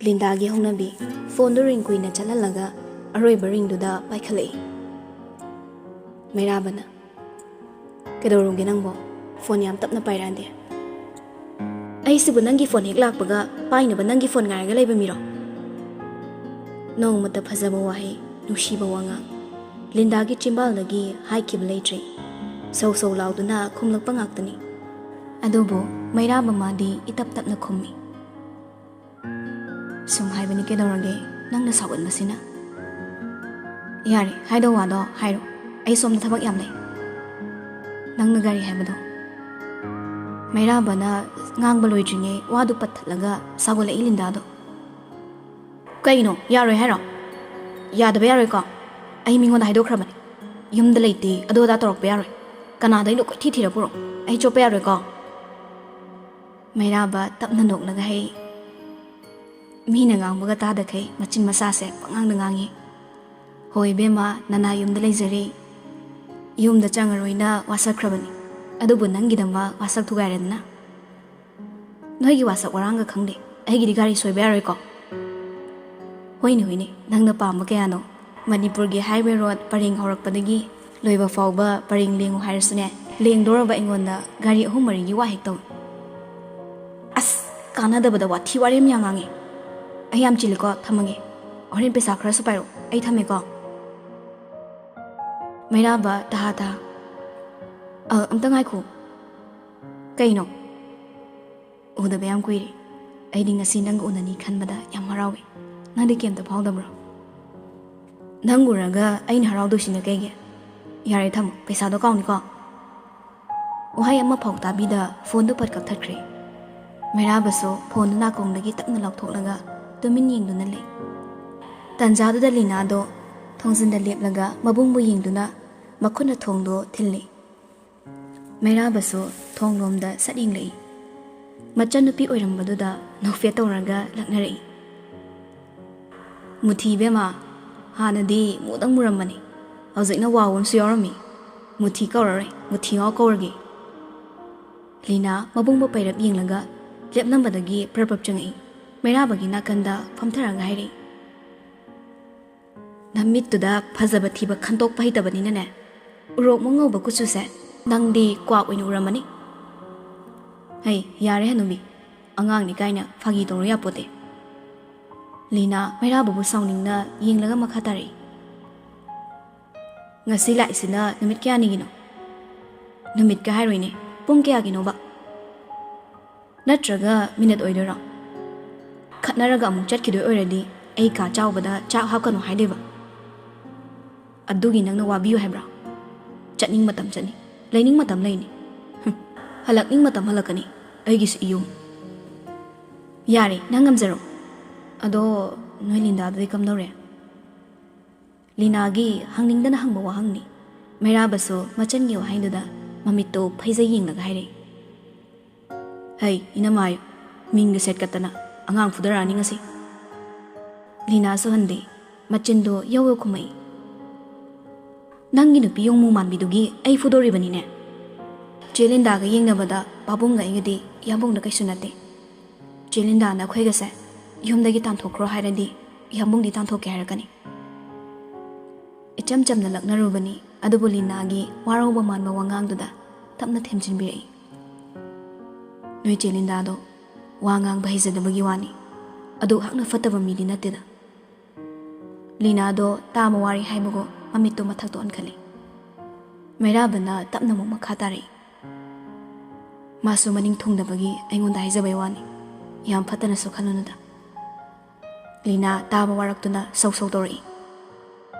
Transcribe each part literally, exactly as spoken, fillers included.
ꯂꯤꯟꯗꯥꯒꯤ ꯍꯧꯅꯕꯤ꯫ ꯐꯣꯟꯗꯨ ꯔꯤꯡ ꯀꯨꯏꯅ ꯆꯠꯍꯜꯂꯒ ꯑꯔꯣꯏꯕ ꯔꯤꯡꯗꯨꯗ ꯄꯥꯏꯈꯠꯂꯛꯏ꯫ ꯃꯩꯔꯥꯕꯅ, "ꯀꯩꯗꯧꯔꯝꯒꯦ ꯅꯪꯕꯣ? ꯐꯣꯟ ꯌꯥꯝ ꯇꯞꯅ ꯄꯥꯏꯔꯛꯑꯗꯤ?" "ꯑꯩꯁꯤꯕꯨ ꯅꯪꯒꯤ ꯐꯣꯟ ꯍꯦꯛ ꯂꯥꯛꯄꯒ ꯄꯥꯏꯅꯕ ꯅꯪꯒꯤ ꯐꯣꯟ ꯉꯥꯏꯔꯒ ꯂꯩꯕ ꯃꯤꯔꯣ?" ꯅꯣꯡꯃꯇ ꯐꯖꯕ ꯋꯥꯍꯩ, ꯅꯨꯡꯁꯤꯕ ꯋꯥꯉꯥꯡ, ꯂꯤꯟꯗꯥꯒꯤ ꯆꯤꯝꯕꯥꯜꯗꯒꯤ ꯍꯥꯏꯈꯤꯕ ꯂꯩꯇ꯭ꯔꯦ꯫ ꯁꯧ ꯁꯧ ꯂꯥꯎꯗꯨꯅ ꯈꯨꯝꯂꯛꯄ ꯉꯥꯛꯇꯅꯤ꯫ ꯑꯗꯨꯕꯨ ꯃꯩꯔꯥꯕ ꯃꯥꯗꯤ ꯏꯇꯞ ꯇꯞꯅ ꯈꯨꯝꯃꯤ꯫ "ꯁꯨꯝ ꯍꯥꯏꯕꯅꯤ, ꯀꯩꯗꯧꯔꯒꯦ ꯅꯪꯅ ꯁꯥꯎꯒꯟꯕꯁꯤꯅ?" "ꯌꯥꯔꯦ, ꯍꯥꯏꯗꯧ ꯋꯥꯗꯣ ꯍꯥꯏꯔꯣ, ꯑꯩ ꯁꯣꯝꯗ ꯊꯕꯛ ꯌꯥꯝ ꯂꯩ꯫ ꯅꯪꯅ ꯒꯥꯔꯤ ꯍꯥꯏꯕꯗꯣ?" ꯃꯩꯔꯥꯕꯅ ꯉꯥꯡꯕ ꯂꯣꯏꯗ꯭ꯔꯤꯉꯩ ꯋꯥꯗꯨ ꯄꯠꯊꯠꯂꯒ ꯁꯥꯎꯒꯠꯂꯛꯏ ꯂꯤꯟꯗꯥꯗꯣ꯫ "ꯀꯩꯅꯣ, ꯌꯥꯔꯣꯏ ꯍꯥꯏꯔꯣ? ꯌꯥꯗꯕ ꯌꯥꯔꯣꯏꯀꯣ? ꯑꯩ ꯃꯤꯉꯣꯟꯗ ꯍꯥꯏꯗꯣꯛꯈ꯭ꯔꯕꯅꯤ꯫ ꯌꯨꯝꯗ ꯂꯩꯇꯦ, ꯑꯗꯨ ꯑꯗꯥ ꯇꯧꯔꯛꯄ ꯌꯥꯔꯣꯏ꯫ ꯀꯅꯥꯗꯩꯅꯣ ꯀꯣꯏꯊꯤ ꯊꯤꯔ ꯄꯨꯔꯛꯑꯣ꯫ ꯑꯩ ꯆꯣꯞꯄ ꯌꯥꯔꯣꯏꯀꯣ?" ꯃꯩꯔꯥꯕ ꯇꯞꯅ ꯅꯣꯛꯂꯒ ꯍꯥꯏ, ꯃꯤꯅ ꯉꯥꯡꯕꯒ ꯇꯥꯗꯈꯩ ꯃꯆꯤꯟ ꯃꯆꯥꯁꯦ ꯄꯉꯥꯡꯗ ꯉꯥꯡꯉꯤ꯫ "ꯍꯣꯏ ꯏꯕꯦꯝꯃ, ꯅꯅꯥ ꯌꯨꯝꯗ ꯂꯩꯖꯔꯦ꯫ ꯌꯨꯝꯗ ꯆꯪꯉꯔꯣꯏꯅ ꯋꯥꯁꯛꯈ꯭ꯔꯕꯅꯤ꯫ ꯑꯗꯨꯕꯨ ꯅꯪꯒꯤꯗꯃꯛ ꯋꯥꯁꯛ ꯊꯨꯒꯥꯏꯔꯦꯗꯅ꯫ ꯅꯣꯏꯒꯤ ꯋꯥꯁꯛ ꯋꯥꯔꯥꯡꯒ ꯈꯪꯗꯦ꯫ ꯑꯩꯒꯤꯗꯤ ꯒꯥꯔꯤ ꯁꯣꯏꯕ ꯌꯥꯔꯣꯏꯀꯣ?" "ꯍꯣꯏꯅꯦ, ꯍꯣꯏꯅꯦ, ꯅꯪꯅ ꯄꯥꯝꯕ ꯀꯌꯥꯅꯣ? ꯃꯅꯤꯄꯨꯔꯒꯤ highway road ꯄꯔꯦꯡ ꯍꯧꯔꯛꯄꯗꯒꯤ ꯂꯣꯏꯕ ꯐꯥꯎꯕ ꯄꯔꯦꯡ ꯂꯦꯡꯉꯨ ꯍꯥꯏꯔꯁꯨꯅꯦ, ꯂꯦꯡꯗꯣꯔꯕ ꯑꯩꯉꯣꯟꯗ ꯒꯥꯔꯤ ꯑꯍꯨꯝ ꯃꯔꯤꯒꯤ ꯋꯥ ꯍꯦꯛ ꯇꯧꯏ꯫ ꯑꯁ, ꯀꯥꯟꯅꯗꯕꯗ ꯋꯥꯊꯤ ꯋꯥꯔꯦꯝ ꯌꯥꯝ ꯉꯥꯡꯉꯦ꯫ ꯑꯩ ꯌꯥꯝ ꯆꯤꯜꯂꯤꯀꯣ, ꯊꯝꯃꯒꯦ꯫ ꯍꯣꯔꯦꯟ ꯄꯩꯁꯥ ꯈꯔꯁꯨ ꯄꯥꯏꯔꯛꯑꯣ, ꯑꯩ ꯊꯝꯃꯦꯀꯣ꯫" ꯃꯩꯔꯥꯕ ꯇꯍꯥ ꯇꯍꯥ, "ꯑ, ꯑꯝꯇ ꯉꯥꯏꯈꯣ꯫ ꯀꯩꯅꯣ?" "ꯎꯗꯕ ꯌꯥꯝ ꯀꯨꯏꯔꯦ꯫ ꯑꯩꯗꯤ ꯉꯁꯤ ꯅꯪꯒ ꯎꯅꯅꯤ ꯈꯟꯕꯗ ꯌꯥꯝ ꯍꯔꯥꯎꯏ꯫ ꯅꯪꯗꯤ ꯀꯩꯝꯇ ꯐꯥꯎꯗꯕ꯭ꯔꯣ?" "ꯅꯪ ꯎꯔꯒ ꯑꯩꯅ ꯍꯔꯥꯎꯗꯣꯏꯁꯤꯅ ꯀꯩꯒꯤ? ꯌꯥꯔꯦ, ꯊꯝꯃꯣ, ꯄꯩꯁꯥꯗꯣ ꯀꯥꯎꯅꯤꯀꯣ꯫" ꯋꯥꯍꯩ ꯑꯃꯐꯥꯎ ꯇꯥꯕꯤꯗ ꯐꯣꯟꯗꯨ ꯄꯠ ꯀꯛꯊꯠꯈ꯭ꯔꯦ꯫ ꯃꯩꯔꯥꯕꯁꯨ ꯐꯣꯟꯗꯨ ꯅꯥꯀꯣꯡꯗꯒꯤ ꯇꯞꯅ ꯂꯧꯊꯣꯛꯂꯒ ꯇꯨꯃꯤꯟ ꯌꯦꯡꯗꯨꯅ ꯂꯩ꯫ ꯇꯟꯖꯥꯗꯨꯗ ꯂꯤꯅꯥꯗꯣ ꯊꯣꯡꯖꯤꯟꯗ ꯂꯦꯞꯂꯒ ꯃꯕꯨꯡꯕꯨ ꯌꯦꯡꯗꯨꯅ ꯃꯈꯨꯠꯅ ꯊꯣꯡꯗꯣ ꯊꯤꯜꯂꯤ꯫ ꯃꯩꯔꯥꯕꯁꯨ ꯊꯣꯡꯂꯣꯝꯗ ꯁꯠ ꯌꯦꯡꯂꯛꯏ꯫ ꯃꯆꯟꯅꯨꯄꯤ ꯑꯣꯏꯔꯝꯕꯗꯨꯗ ꯅꯣꯛꯐꯦꯠ ꯇꯧꯔꯒ ꯂꯛꯅꯔꯛꯏ꯫ "ꯃꯨꯊꯤ ꯏꯕꯦꯝꯃ, ꯍꯥꯟꯅꯗꯤ ꯃꯨꯗꯪ ꯃꯨꯔꯝꯕꯅꯤ, ꯍꯧꯖꯤꯛꯅ ꯋꯥꯎ ꯑꯃꯁꯨ ꯌꯥꯎꯔꯝꯃꯤ꯫ ꯃꯨꯊꯤ ꯀꯧꯔꯔꯣꯏ, ꯃꯨꯊꯤ ꯉꯥꯎ ꯀꯧꯔꯒꯦ꯫" ꯂꯤꯅꯥ ꯃꯕꯨꯡꯕꯨ ꯄꯩꯔꯞ ꯌꯦꯡꯂꯒ ꯂꯦꯞꯂꯝꯕꯗꯒꯤ ꯄ꯭ꯔꯞ ꯄ꯭ꯔꯞ ꯆꯪꯉꯛꯏ꯫ ꯃꯩꯔꯥꯕꯒꯤ ꯅꯥꯀꯟꯗ ꯐꯝꯊꯔꯒ ꯍꯥꯏꯔꯛꯏ, "ꯅꯃꯤꯠꯇꯨꯗ ꯐꯖꯕ ꯊꯤꯕ ꯈꯟꯇꯣꯛꯄ ꯍꯩꯇꯕꯅꯤꯅꯅꯦ, ꯎꯔꯣꯛ ꯃꯨꯛ ꯉꯧꯕ ꯀꯨꯆꯨꯁꯦ ꯅꯪꯗꯤ ꯀ꯭ꯋꯥꯛ ꯑꯣꯏꯅ ꯎꯔꯝꯃꯅꯤ꯫" "ꯍꯩ, ꯌꯥꯔꯦ ꯍꯅꯨꯕꯤ, ꯑꯉꯥꯡꯅꯤ ꯀꯥꯏꯅ ꯐꯥꯒꯤ ꯇꯧꯔꯨ ꯌꯥꯄꯣꯠꯇꯦ꯫" ꯂꯤꯅꯥ ꯃꯩꯔꯥꯕꯕꯨ ꯁꯥꯎꯅꯤꯡꯅ ꯌꯦꯡꯂꯒ ꯃꯈꯥ ꯇꯥꯔꯛꯏ, "ꯉꯁꯤ ꯂꯥꯛꯏꯁꯤꯅ ꯅꯨꯃꯤꯠ ꯀꯌꯥꯅꯤꯒꯤꯅꯣ?" "ꯅꯨꯃꯤꯠꯀ ꯍꯥꯏꯔꯣꯏꯅꯦ, ꯄꯨꯡ ꯀꯌꯥꯒꯤꯅꯣꯕ? ꯅꯠꯇ꯭ꯔꯒ ꯃꯤꯅꯠ ꯑꯣꯏꯗꯣꯏꯔꯣ? ꯈꯠꯅꯔꯒ ꯑꯃꯨꯛ ꯆꯠꯈꯤꯗꯣꯏ ꯑꯣꯏꯔꯗꯤ ꯑꯩ ꯀꯥ ꯆꯥꯎꯕꯗ ꯆꯥꯛ ꯍꯥꯞꯀꯅꯨ ꯍꯥꯏꯗꯣꯏꯕ꯫ ꯑꯗꯨꯒꯤ ꯅꯪꯅ ꯋꯥꯕꯤꯌꯨ ꯍꯥꯏꯕ꯭ꯔꯥ? ꯆꯠꯅꯤꯡ ꯃꯇꯝ ꯆꯠꯅꯤ, ꯂꯩꯅꯤꯡ ꯃꯇꯝ ꯂꯩꯅꯤ꯫ ꯍꯨꯝ, ꯍꯜꯂꯛꯅꯤꯡ ꯃꯇꯝ ꯍꯜꯂꯛꯀꯅꯤ, ꯑꯩꯒꯤꯁꯨ ꯏꯌꯨꯝ꯫" "ꯌꯥꯔꯦ, ꯅꯪ ꯉꯝꯖꯔꯣ꯫ ꯑꯗꯣ ꯅꯣꯏ ꯂꯤꯟꯗꯥꯗꯨꯗꯤ ꯀꯝꯗꯧꯔꯦ?" ꯂꯤꯅꯥꯒꯤ ꯍꯪꯅꯤꯡꯗꯅ ꯍꯪꯕ ꯋꯥꯍꯪꯅꯤ꯫ ꯃꯩꯔꯥꯕꯁꯨ ꯃꯆꯟꯒꯤ ꯋꯥꯍꯩꯗꯨꯗ ꯃꯃꯤꯠꯇꯨ ꯐꯩꯖꯩ ꯌꯦꯡꯂꯒ ꯍꯥꯏꯔꯛꯏ, "ꯍꯩ, ꯏꯅꯝꯃ ꯍꯥꯏꯌꯨ, ꯃꯤꯡꯒ ꯁꯦꯠꯀꯠꯇꯅ ꯑꯉꯥꯡ ꯐꯨꯗꯔꯛꯑꯅꯤ ꯉꯁꯤ꯫" ꯂꯤꯅꯥꯁꯨ ꯍꯟꯗꯦ, ꯃꯆꯤꯟꯗꯣ ꯌꯧ ꯌꯧ ꯈꯨꯝꯃꯛꯏ, "ꯅꯪꯒꯤ ꯅꯨꯄꯤ ꯌꯣꯡꯃꯨ ꯃꯥꯟꯕꯤꯗꯨꯒꯤ ꯑꯩ ꯐꯨꯗꯣꯔꯤꯕꯅꯤꯅꯦ꯫ ꯆꯦ ꯂꯤꯟꯗꯥꯒ ꯌꯦꯡꯅꯕꯗ ꯄꯥꯕꯨꯡꯒ ꯑꯩꯒꯗꯤ ꯌꯥꯝꯕꯨꯡꯗ ꯀꯩꯁꯨ ꯅꯠꯇꯦ꯫ ꯆꯦ ꯂꯤꯟꯗꯥꯅ ꯑꯩꯈꯣꯏꯒꯁꯦ ꯌꯨꯝꯗꯒꯤ ꯇꯥꯟꯊꯣꯛꯈ꯭ꯔꯣ ꯍꯥꯏꯔꯗꯤ ꯌꯥꯝꯕꯨꯡꯗꯤ ꯇꯥꯟꯊꯣꯛꯀꯦ ꯍꯥꯏꯔꯛꯀꯅꯤ꯫" ꯏꯆꯝ ꯆꯝꯅ ꯂꯛꯅꯔꯨꯕꯅꯤ, ꯑꯗꯨꯕꯨ ꯂꯤꯅꯥꯒꯤ ꯋꯥꯔꯧꯕ ꯃꯥꯟꯕ ꯋꯥꯉꯥꯡꯗꯨꯗ ꯇꯞꯅ ꯊꯦꯝꯖꯤꯟꯕꯤꯔꯛꯏ, "ꯅꯣꯏ ꯆꯦ ꯂꯤꯟꯗꯥꯗꯣ ꯋꯥ ꯉꯥꯡꯕ ꯍꯩꯖꯗꯕꯒꯤ ꯋꯥꯅꯤ, ꯑꯗꯨ ꯍꯛꯅ ꯐꯠꯇꯕ ꯃꯤꯗꯤ ꯅꯠꯇꯦꯗ꯫" ꯂꯤꯅꯥꯗꯣ ꯇꯥꯕ ꯋꯥꯔꯦ ꯍꯥꯏꯕꯒꯨꯝ ꯃꯃꯤꯠꯇꯣ ꯃꯊꯛꯇ ꯑꯣꯟꯈꯠꯂꯤ꯫ ꯃꯩꯔꯥꯕꯅ ꯇꯞꯅ ꯑꯃꯨꯛ ꯃꯈꯥ ꯇꯥꯔꯛꯏ, "ꯃꯥꯁꯨ ꯃꯅꯤꯡ ꯊꯨꯡꯗꯕꯒꯤ ꯑꯩꯉꯣꯟꯗ ꯍꯥꯏꯖꯕꯩ ꯋꯥꯅꯤ, ꯌꯥꯝ ꯐꯠꯇꯅꯁꯨ ꯈꯜꯂꯨꯅꯨꯗ꯫" ꯂꯤꯅꯥ ꯇꯥꯕ ꯋꯥꯔꯛꯇꯨꯅ ꯁꯧ ꯁꯧ ꯇꯧꯔꯛꯏ,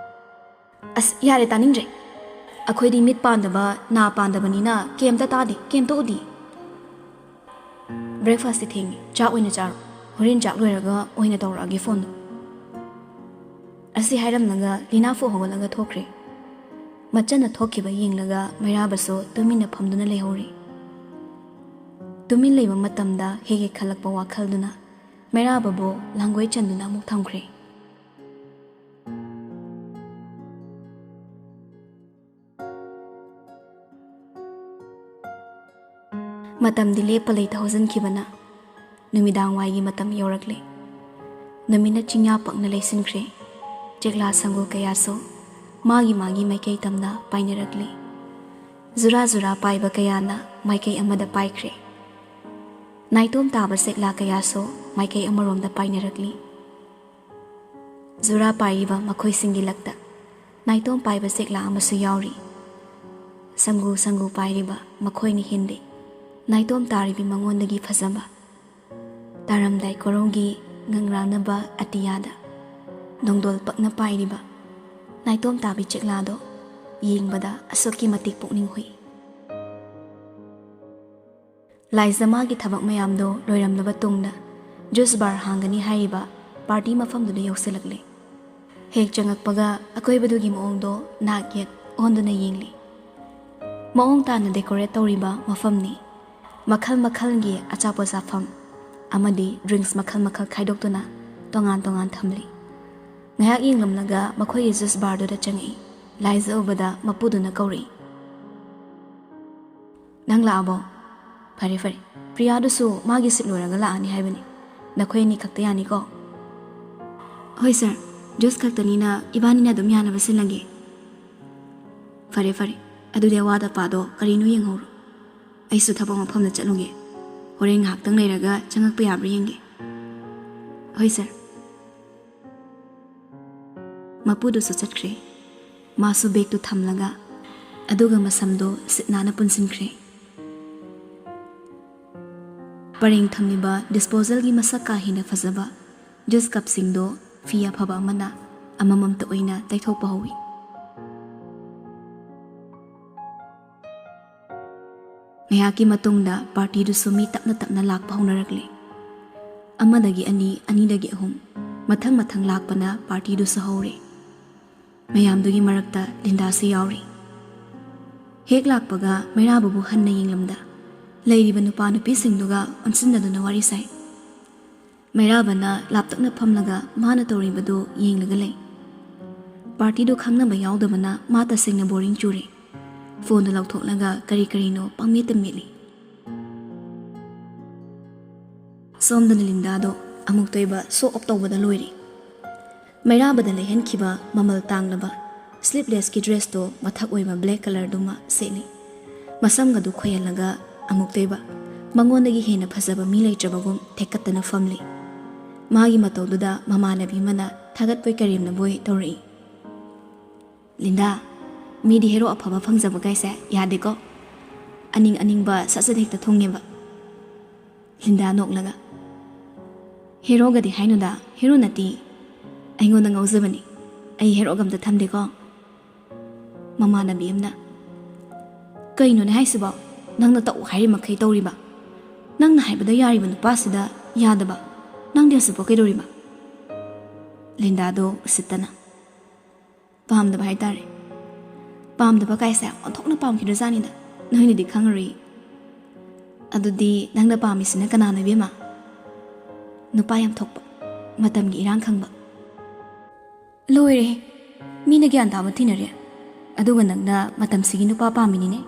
"ꯑꯁ, ꯌꯥꯔꯦ, ꯇꯥꯅꯤꯡꯗ꯭ꯔꯦ꯫ ꯑꯩꯈꯣꯏꯗꯤ ꯃꯤꯠ ꯄꯥꯟꯗꯕ, ꯅꯥ ꯄꯥꯟꯗꯕꯅꯤꯅ ꯀꯩꯝꯇ ꯇꯥꯗꯦ, ꯀꯩꯝꯇ ꯎꯗꯦ꯫ ꯕ꯭ꯔꯦꯛꯐꯥꯁꯇꯤ ꯊꯦꯡꯉꯤ, ꯆꯥꯛ ꯑꯣꯏꯅ ꯆꯥꯔꯣ꯫ ꯍꯣꯔꯦꯟ ꯆꯥꯛ ꯂꯣꯏꯔꯒ ꯑꯣꯏꯅ ꯇꯧꯔꯛꯑꯒꯦ ꯐꯣꯟꯗꯣ꯫" ꯑꯁꯤ ꯍꯥꯏꯔꯝꯂꯒ ꯂꯤꯅꯥ ꯐꯨꯛ ꯍꯧꯒꯠꯂꯒ ꯊꯣꯛꯈ꯭ꯔꯦ꯫ ꯃꯆꯟꯅ ꯊꯣꯛꯈꯤꯕ ꯌꯦꯡꯂꯒ ꯃꯩꯔꯥꯕꯁꯨ ꯇꯨꯃꯤꯟꯅ ꯐꯝꯗꯨꯅ ꯂꯩꯍꯧꯔꯤ꯫ ꯇꯨꯃꯤꯟ ꯂꯩꯕ ꯃꯇꯝꯗ ꯍꯦꯛ ꯍꯦꯛ ꯈꯜꯂꯛꯄ ꯋꯥꯈꯜꯗꯨꯅ ꯃꯩꯔꯥꯕꯕꯨ ꯂꯥꯡꯒꯣꯏ ꯆꯟꯗꯨꯅ ꯑꯃꯨꯛ ꯊꯝꯈ꯭ꯔꯦ꯫ ꯃꯇꯝꯗꯤ ꯂꯦꯞꯄ ꯂꯩꯇ ꯍꯧꯖꯤꯟꯈꯤꯕꯅ ꯅꯨꯃꯤꯗꯥꯡ ꯋꯥꯏꯒꯤ ꯃꯇꯝ ꯌꯧꯔꯛꯂꯦ꯫ ꯅꯨꯃꯤꯠꯅ ꯆꯤꯡꯌꯥ ꯄꯛꯅ ꯂꯩꯁꯤꯟꯈ꯭ꯔꯦ꯫ ꯆꯦꯛꯂꯥ ꯁꯪꯒꯨ ꯀꯌꯥꯁꯨ ꯃꯥꯒꯤ ꯃꯥꯒꯤ ꯃꯥꯏꯀꯩ ꯇꯝꯅ ꯄꯥꯏꯅꯔꯛꯂꯤ꯫ ꯖꯨꯔꯥ ꯖꯨꯔꯥ ꯄꯥꯏꯕ ꯀꯌꯥꯅ ꯃꯥꯏꯀꯩ ꯑꯃꯗ ꯄꯥꯏꯈ꯭ꯔꯦ꯫ ꯅꯥꯏꯇꯣꯝ ꯇꯥꯕ ꯆꯦꯛꯂꯥ ꯀꯌꯥꯁꯨ ꯃꯥꯏꯀꯩ ꯑꯃꯔꯣꯝꯗ ꯄꯥꯏꯅꯔꯛꯂꯤ꯫ ꯖꯨꯔꯥ ꯄꯥꯏꯔꯤꯕ ꯃꯈꯣꯏꯁꯤꯡꯒꯤ ꯂꯛꯇ ꯅꯥꯏꯇꯣꯝ ꯄꯥꯏꯕ ꯆꯦꯛꯂꯥ ꯑꯃꯁꯨ ꯌꯥꯎꯔꯤ꯫ ꯁꯪꯒꯨ ꯁꯪꯒꯨ ꯄꯥꯏꯔꯤꯕ ꯃꯈꯣꯏꯅ ꯍꯦꯟꯗꯦ꯫ ꯅꯥꯏꯇꯣꯝ ꯇꯥꯔꯤꯕꯤ ꯃꯉꯣꯟꯗꯒꯤ ꯐꯖꯕ꯫ ꯇꯥꯔꯝꯗꯥꯏ ꯀꯣꯔꯧꯒꯤ ꯉꯪꯔꯥꯅꯕ ꯑꯇꯤꯌꯥꯗ ꯅꯣꯡꯗꯣꯜ ꯄꯛꯅ ꯄꯥꯏꯔꯤꯕ ꯅꯥꯏꯇꯣꯝ ꯇꯥꯕꯤ ꯆꯦꯛꯂꯥꯗꯣ ꯌꯦꯡꯕꯗ ꯑꯁꯨꯛꯀꯤ ꯃꯇꯤꯛ ꯄꯨꯛꯅꯤꯡ ꯍꯨꯏ꯫ ꯂꯥꯏꯖ ꯃꯥꯒꯤ ꯊꯕꯛ ꯃꯌꯥꯝꯗꯣ ꯂꯣꯏꯔꯝꯂꯕ ꯇꯨꯡꯗ ꯖꯨꯁ ꯕꯥꯔ ꯍꯥꯡꯒꯅꯤ ꯍꯥꯏꯔꯤꯕ ꯄꯥꯔꯇꯤ ꯃꯐꯝꯗꯨꯗ ꯌꯧꯁꯤꯜꯂꯛꯂꯦ꯫ ꯍꯦꯛ ꯆꯪꯉꯛꯄꯒ ꯑꯀꯣꯏꯕꯗꯨꯒꯤ ꯃꯑꯣꯡꯗꯣ ꯅꯥꯛ ꯌꯦꯠ ꯑꯣꯟꯗꯨꯅ ꯌꯦꯡꯂꯤ꯫ ꯃꯑꯣꯡ ꯇꯥꯅ ꯗꯦꯀꯣꯔꯦꯠ ꯇꯧꯔꯤꯕ ꯃꯐꯝꯅꯤ꯫ ꯃꯈꯜ ꯃꯈꯜꯒꯤ ꯑꯆꯥꯄꯣꯠ ꯆꯥꯐꯝ ꯑꯃꯗꯤ ꯗ꯭ꯔꯤꯡꯁ ꯃꯈꯜ ꯃꯈꯜ ꯈꯥꯏꯗꯣꯛꯇꯨꯅ ꯇꯣꯉꯥꯟ ꯇꯣꯉꯥꯟ ꯊꯝꯂꯤ꯫ ꯉꯥꯏꯍꯥꯛ ꯌꯦꯡꯂꯝꯂꯒ ꯃꯈꯣꯏꯒꯤ ꯖꯨꯁ ꯕꯥꯔꯗꯨꯗ ꯆꯪꯉꯛꯏ꯫ ꯂꯥꯏꯖ ꯎꯕꯗ ꯃꯄꯨꯗꯨꯅ ꯀꯧꯔꯛꯏ, "ꯅꯪ ꯂꯥꯛꯑꯕꯣ? ꯐꯔꯦ ꯐꯔꯦ, ꯄ꯭ꯔꯤꯌꯥꯗꯨꯁꯨ ꯃꯥꯒꯤ ꯁꯤꯠ ꯂꯣꯏꯔꯒ ꯂꯥꯛꯑꯅꯤ ꯍꯥꯏꯕꯅꯤ꯫ ꯅꯈꯣꯏ ꯑꯅꯤ ꯈꯛꯇ ꯌꯥꯅꯤꯀꯣ?" "ꯍꯣꯏ ꯁꯥꯔ, ꯖꯨꯁ ꯈꯛꯇꯅꯤꯅ ꯏꯕꯥꯅꯤꯅ ꯑꯗꯨꯝ ꯌꯥꯅꯕ ꯁꯤꯜꯂꯒꯦ꯫" "ꯐꯔꯦ ꯐꯔꯦ, ꯑꯗꯨꯗꯤ ꯑꯋꯥꯠ ꯑꯄꯥꯗꯣ ꯀꯔꯤꯅꯣ ꯌꯦꯡꯍꯧꯔꯣ꯫ ꯑꯩꯁꯨ ꯊꯕꯛ ꯃꯐꯝꯗ ꯆꯠꯂꯨꯒꯦ꯫ ꯍꯣꯔꯦꯟ ꯉꯥꯏꯍꯥꯛꯇꯪ ꯂꯩꯔꯒ ꯆꯪꯉꯛꯄ ꯌꯥꯕ꯭ꯔꯥ ꯌꯦꯡꯒꯦ꯫" "ꯍꯣꯏ ꯁꯥꯔ꯫" ꯃꯄꯨꯗꯨꯁꯨ ꯆꯠꯈ꯭ꯔꯦ꯫ ꯃꯥꯁꯨ ꯕꯦꯒꯇꯨ ꯊꯝꯂꯒ, ꯑꯗꯨꯒ ꯃꯁꯝꯗꯣ ꯁꯤꯠ ꯅꯥꯟꯅ ꯄꯨꯟꯁꯤꯟꯈ꯭ꯔꯦ꯫ ꯄꯔꯦꯡ ꯊꯝꯂꯤꯕ ꯗꯤꯁꯄꯣꯖꯦꯜꯒꯤ ꯃꯁꯛ ꯀꯥ ꯍꯦꯟꯅ ꯐꯖꯕ ꯖꯨꯁ ꯀꯞꯁꯤꯡꯗꯣ ꯐꯤ ꯑꯐꯕ ꯑꯃꯅ ꯑꯃꯃꯝꯇ ꯑꯣꯏꯅ ꯇꯩꯊꯣꯛꯄ ꯍꯧꯏ꯫ ꯉꯥꯏꯍꯥꯛꯀꯤ ꯃꯇꯨꯡꯗ ꯄꯥꯔꯇꯤꯗꯨꯁꯨ ꯃꯤ ꯇꯞꯅ ꯇꯞꯅ ꯂꯥꯛꯄ ꯍꯧꯅꯔꯛꯂꯦ꯫ ꯑꯃꯗꯒꯤ ꯑꯅꯤ, ꯑꯅꯤꯗꯒꯤ ꯑꯍꯨꯝ, ꯃꯊꯪ ꯃꯊꯪ ꯂꯥꯛꯄꯅ ꯄꯥꯔꯇꯤꯗꯨꯁꯨ ꯍꯧꯔꯦ꯫ ꯃꯌꯥꯝꯗꯨꯒꯤ ꯃꯔꯛꯇ ꯂꯤꯟꯗꯥꯁꯨ ꯌꯥꯎꯔꯤ꯫ ꯍꯦꯛ ꯂꯥꯛꯄꯒ ꯃꯩꯔꯥꯕꯕꯨ ꯍꯟꯅ ꯌꯦꯡꯂꯝꯗ, ꯂꯩꯔꯤꯕ ꯅꯨꯄꯥ ꯅꯨꯄꯤꯁꯤꯡꯗꯨꯒ ꯑꯣꯟꯁꯤꯟꯅꯗꯨꯅ ꯋꯥꯔꯤ ꯁꯥꯏ꯫ ꯃꯩꯔꯥꯕꯅ ꯂꯥꯞꯇꯛꯅ ꯐꯝꯂꯒ ꯃꯥꯅ ꯇꯧꯔꯤꯕꯗꯨ ꯌꯦꯡꯂꯒ ꯂꯩ꯫ ꯄꯥꯔꯇꯤꯗꯨ ꯈꯪꯅꯕ ꯌꯥꯎꯗꯕꯅ ꯃꯥ ꯇꯁꯦꯡꯅ ꯕꯣꯔꯤꯡ ꯆꯨꯔꯦ꯫ ꯐꯣꯟꯗꯨ ꯂꯧꯊꯣꯛꯂꯒ ꯀꯔꯤ ꯀꯔꯤꯅꯣ ꯄꯪꯃꯦꯠꯇ ꯃꯦꯠꯂꯤ꯫ ꯁꯣꯝꯗꯅ ꯂꯤꯟꯗꯥꯗꯣ ꯑꯃꯨꯛꯇꯣꯏꯕ ꯁꯣ ꯑꯣꯞ ꯇꯧꯕꯗ ꯂꯣꯏꯔꯦ꯫ ꯃꯩꯔꯥꯕꯗ ꯂꯩꯍꯟꯈꯤꯕ ꯃꯃꯜ ꯇꯥꯡꯂꯕ ꯁ꯭ꯂꯤꯞꯂꯦꯁꯀꯤ ꯗ꯭ꯔꯦꯁꯇꯣ ꯃꯊꯛ ꯑꯣꯏꯕ ꯕ꯭ꯂꯦꯛ ꯀꯂꯔꯗꯨꯃ ꯁꯦꯠꯂꯤ꯫ ꯃꯁꯝꯒꯗꯨ ꯈꯣꯏꯍꯜꯂꯒ ꯑꯃꯨꯛꯇꯣꯏꯕ ꯃꯉꯣꯟꯗꯒꯤ ꯍꯦꯟꯅ ꯐꯖꯕ ꯃꯤ ꯂꯩꯇ꯭ꯔꯕꯒꯨꯝ ꯊꯦꯛꯀꯠꯇꯅ ꯐꯝꯂꯤ꯫ ꯃꯥꯒꯤ ꯃꯇꯧꯗꯨꯗ ꯃꯃꯥꯟꯅꯕꯤ ꯑꯃꯅ ꯊꯥꯒꯠꯄꯣꯏ ꯀꯔꯦꯝꯅꯕꯣꯏ ꯇꯧꯔꯛꯏ꯫ "ꯂꯤꯟꯗꯥ, ꯃꯤꯗꯤ ꯍꯦꯔꯣ ꯑꯐꯕ ꯐꯪꯖꯕ ꯀꯥꯏꯁꯦ ꯌꯥꯗꯦꯀꯣ꯫ ꯑꯅꯤꯡ ꯑꯅꯤꯡꯕ ꯁꯠ ꯁꯠ ꯍꯦꯛꯇ ꯊꯨꯡꯉꯦꯕ꯫" ꯂꯤꯟꯗꯥ ꯅꯣꯛꯂꯒ, "ꯍꯦꯔꯣꯒꯗꯤ ꯍꯥꯏꯅꯨꯗ, ꯍꯦꯔꯣ ꯅꯠꯇꯦ꯫ ꯑꯩꯉꯣꯟꯗ ꯉꯥꯎꯖꯕꯅꯤ꯫ ꯑꯩ ꯍꯦꯔꯣꯒ ꯑꯝꯇ ꯊꯝꯗꯦꯀꯣ꯫" ꯃꯃꯥꯟꯅꯕꯤ ꯑꯃꯅ, "ꯀꯩꯅꯣꯅꯦ ꯍꯥꯏꯁꯤꯕꯣ? ꯅꯪꯅ ꯇꯧ ꯍꯥꯏꯔꯤ ꯃꯈꯩ ꯇꯧꯔꯤꯕ꯫ ꯅꯪꯅ ꯍꯥꯏꯕꯗ ꯌꯥꯔꯤꯕ ꯅꯨꯄꯥꯁꯤꯗ ꯌꯥꯗꯕ꯫ ꯅꯪꯗꯤ ꯍꯧꯖꯤꯛꯐꯥꯎ ꯀꯩꯗꯧꯔꯤꯕ?" ꯂꯤꯟꯗꯥꯗꯣ ꯎꯁꯤꯠꯇꯅ, "ꯄꯥꯝꯗꯕ ꯍꯥꯏꯇꯥꯔꯦ꯫ ꯄꯥꯝꯗꯕ ꯀꯥꯏꯁꯦ ꯑꯣꯟꯊꯣꯛꯅ ꯄꯥꯝꯈꯤꯗ꯭ꯔꯖꯥꯠꯅꯤꯗ꯫ ꯅꯣꯏꯅꯗꯤ ꯈꯪꯉꯔꯣꯏ꯫ ꯑꯗꯨꯗꯤ ꯅꯪꯅ ꯄꯥꯝꯃꯤꯁꯤꯅ ꯀꯅꯥꯅꯣ, ꯏꯕꯦꯝꯃ? ꯅꯨꯄꯥ ꯌꯥꯝ ꯊꯣꯛꯄ, ꯃꯇꯝꯒꯤ ꯏꯔꯥꯡ ꯈꯪꯕ꯫" "ꯂꯣꯏꯔꯦꯍꯦ, ꯃꯤꯅ ꯒ꯭ꯌꯥꯟ ꯇꯥꯕ ꯊꯤꯅꯔꯦ, ꯑꯗꯨꯒ ꯅꯪꯅ ꯃꯇꯝꯁꯤꯒꯤ ꯅꯨꯄꯥ ꯄꯥꯝꯃꯤꯅꯤꯅꯦ꯫"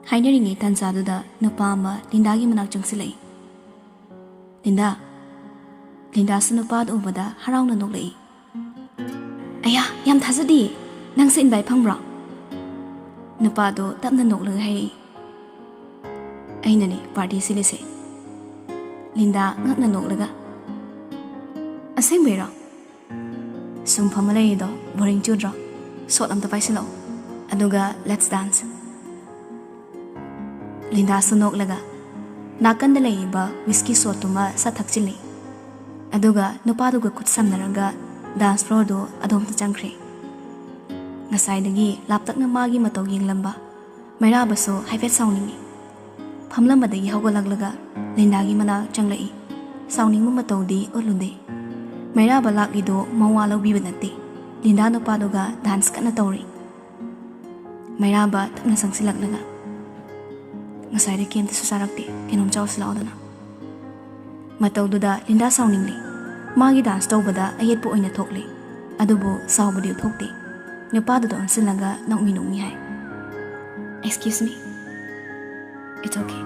ꯍꯥꯏꯅꯔꯤꯉꯩ ꯇꯥꯟꯖꯥꯗꯨꯗ ꯅꯨꯄꯥ ꯑꯃ ꯂꯤꯟꯗꯥꯒꯤ ꯃꯅꯥꯛ ꯆꯪꯁꯤꯜꯂꯛꯏ꯫ "ꯂꯤꯟꯗꯥ꯫" ꯂꯤꯟꯗꯥꯁꯨ ꯅꯨꯄꯥꯗꯨ ꯎꯕꯗ ꯍꯔꯥꯎꯅ ꯅꯣꯛꯂꯛꯏ꯫ "ꯑꯌꯥ, ꯌꯥꯝ ꯊꯥꯖꯗꯤꯌꯦ꯫ ꯅꯪꯁꯨ ꯏꯟꯚꯥꯏꯠ ꯐꯪꯕ꯭ꯔꯣ?" ꯅꯨꯄꯥꯗꯣ ꯇꯞꯅ ꯅꯣꯛꯂꯒ ꯍꯥꯏꯔꯛꯏ꯫ "ꯑꯩꯅꯅꯦ ꯄꯥꯔꯇꯤ ꯁꯤꯜꯂꯤꯁꯦ꯫" ꯂꯤꯟꯗꯥ ꯉꯛꯅ ꯅꯣꯛꯂꯒ, "ꯑꯁꯦꯡꯕꯩꯔꯣ? ꯁꯨꯝ ꯐꯝꯃ ꯂꯩꯔꯤꯗꯣ ꯕꯣꯔꯤꯡ ꯆꯨꯗ꯭ꯔꯣ? ꯁꯣꯠ ꯑꯝꯇ ꯄꯥꯏꯁꯤꯜꯂꯛꯑꯣ, ꯑꯗꯨꯒ let's dance꯫" ꯂꯤꯟꯗꯥꯁꯨ ꯅꯣꯛꯂꯒ ꯅꯥꯀꯟꯗ ꯂꯩꯔꯤꯕ ꯋꯤꯁꯀꯤ ꯁꯣꯠꯇꯨꯃ ꯁꯠ ꯊꯛꯆꯤꯜꯂꯤ꯫ ꯑꯗꯨꯒ ꯅꯨꯄꯥꯗꯨꯒ ꯈꯨꯠ ꯁꯝꯅꯔꯒ ꯗꯥꯟꯁ ꯐ꯭ꯂꯣꯔꯗꯨ ꯑꯗꯣꯝꯗ ꯆꯪꯈ꯭ꯔꯦ꯫ ꯉꯁꯥꯏꯗꯒꯤ ꯂꯥꯞꯇꯛꯅ ꯃꯥꯒꯤ ꯃꯇꯧ ꯌꯦꯡꯂꯝꯕ ꯃꯩꯔꯥꯕꯁꯨ ꯍꯥꯏꯐꯦꯠ ꯁꯥꯎꯅꯤꯡꯉꯤ꯫ ꯐꯝꯂꯝꯕꯗꯒꯤ ꯍꯧꯒꯠꯂꯛꯂꯒ ꯂꯤꯟꯗꯥꯒꯤ ꯃꯅꯥꯛ ꯆꯪꯂꯛꯏ꯫ ꯁꯥꯎꯅꯤꯡꯕ ꯃꯇꯧꯗꯤ ꯎꯠꯂꯨꯗꯦ꯫ ꯃꯩꯔꯥꯕ ꯂꯥꯛꯂꯤꯗꯣ ꯃꯋꯥ ꯂꯧꯕꯤꯕ ꯅꯠꯇꯦ꯫ ꯂꯤꯟꯗꯥ ꯅꯨꯄꯥꯗꯨꯒ ꯗꯥꯟꯁ ꯀꯟꯅ ꯇꯧꯔꯤ꯫ ꯃꯩꯔꯥꯕ ꯇꯞꯅ ꯆꯪꯁꯤꯜꯂꯛꯂꯒ, "ꯉꯁꯥꯏꯗ ꯀꯩꯝꯇꯁꯨ ꯆꯥꯔꯛꯇꯦ, ꯀꯩꯅꯣꯝ ꯆꯥꯎꯁꯤ ꯂꯥꯛꯑꯣꯗꯅ꯫" ꯃꯇꯧꯗꯨꯗ ꯂꯤꯟꯗꯥ ꯁꯥꯎꯅꯤꯡꯂꯤ꯫ ꯃꯥꯒꯤ ꯗꯥꯟꯁ ꯇꯧꯕꯗ ꯑꯌꯦꯠꯄ ꯑꯣꯏꯅ ꯊꯣꯛꯂꯤ꯫ ꯑꯗꯨꯕꯨ ꯁꯥꯎꯕꯗꯤ ꯎꯠꯊꯣꯛꯇꯦ꯫ ꯅꯨꯄꯥꯗꯨꯗ ꯑꯣꯟꯁꯤꯜꯂꯒ ꯅꯣꯛꯃꯤ ꯅꯣꯛꯃꯤ ꯍꯥꯏ, "Excuse me." "It's okay."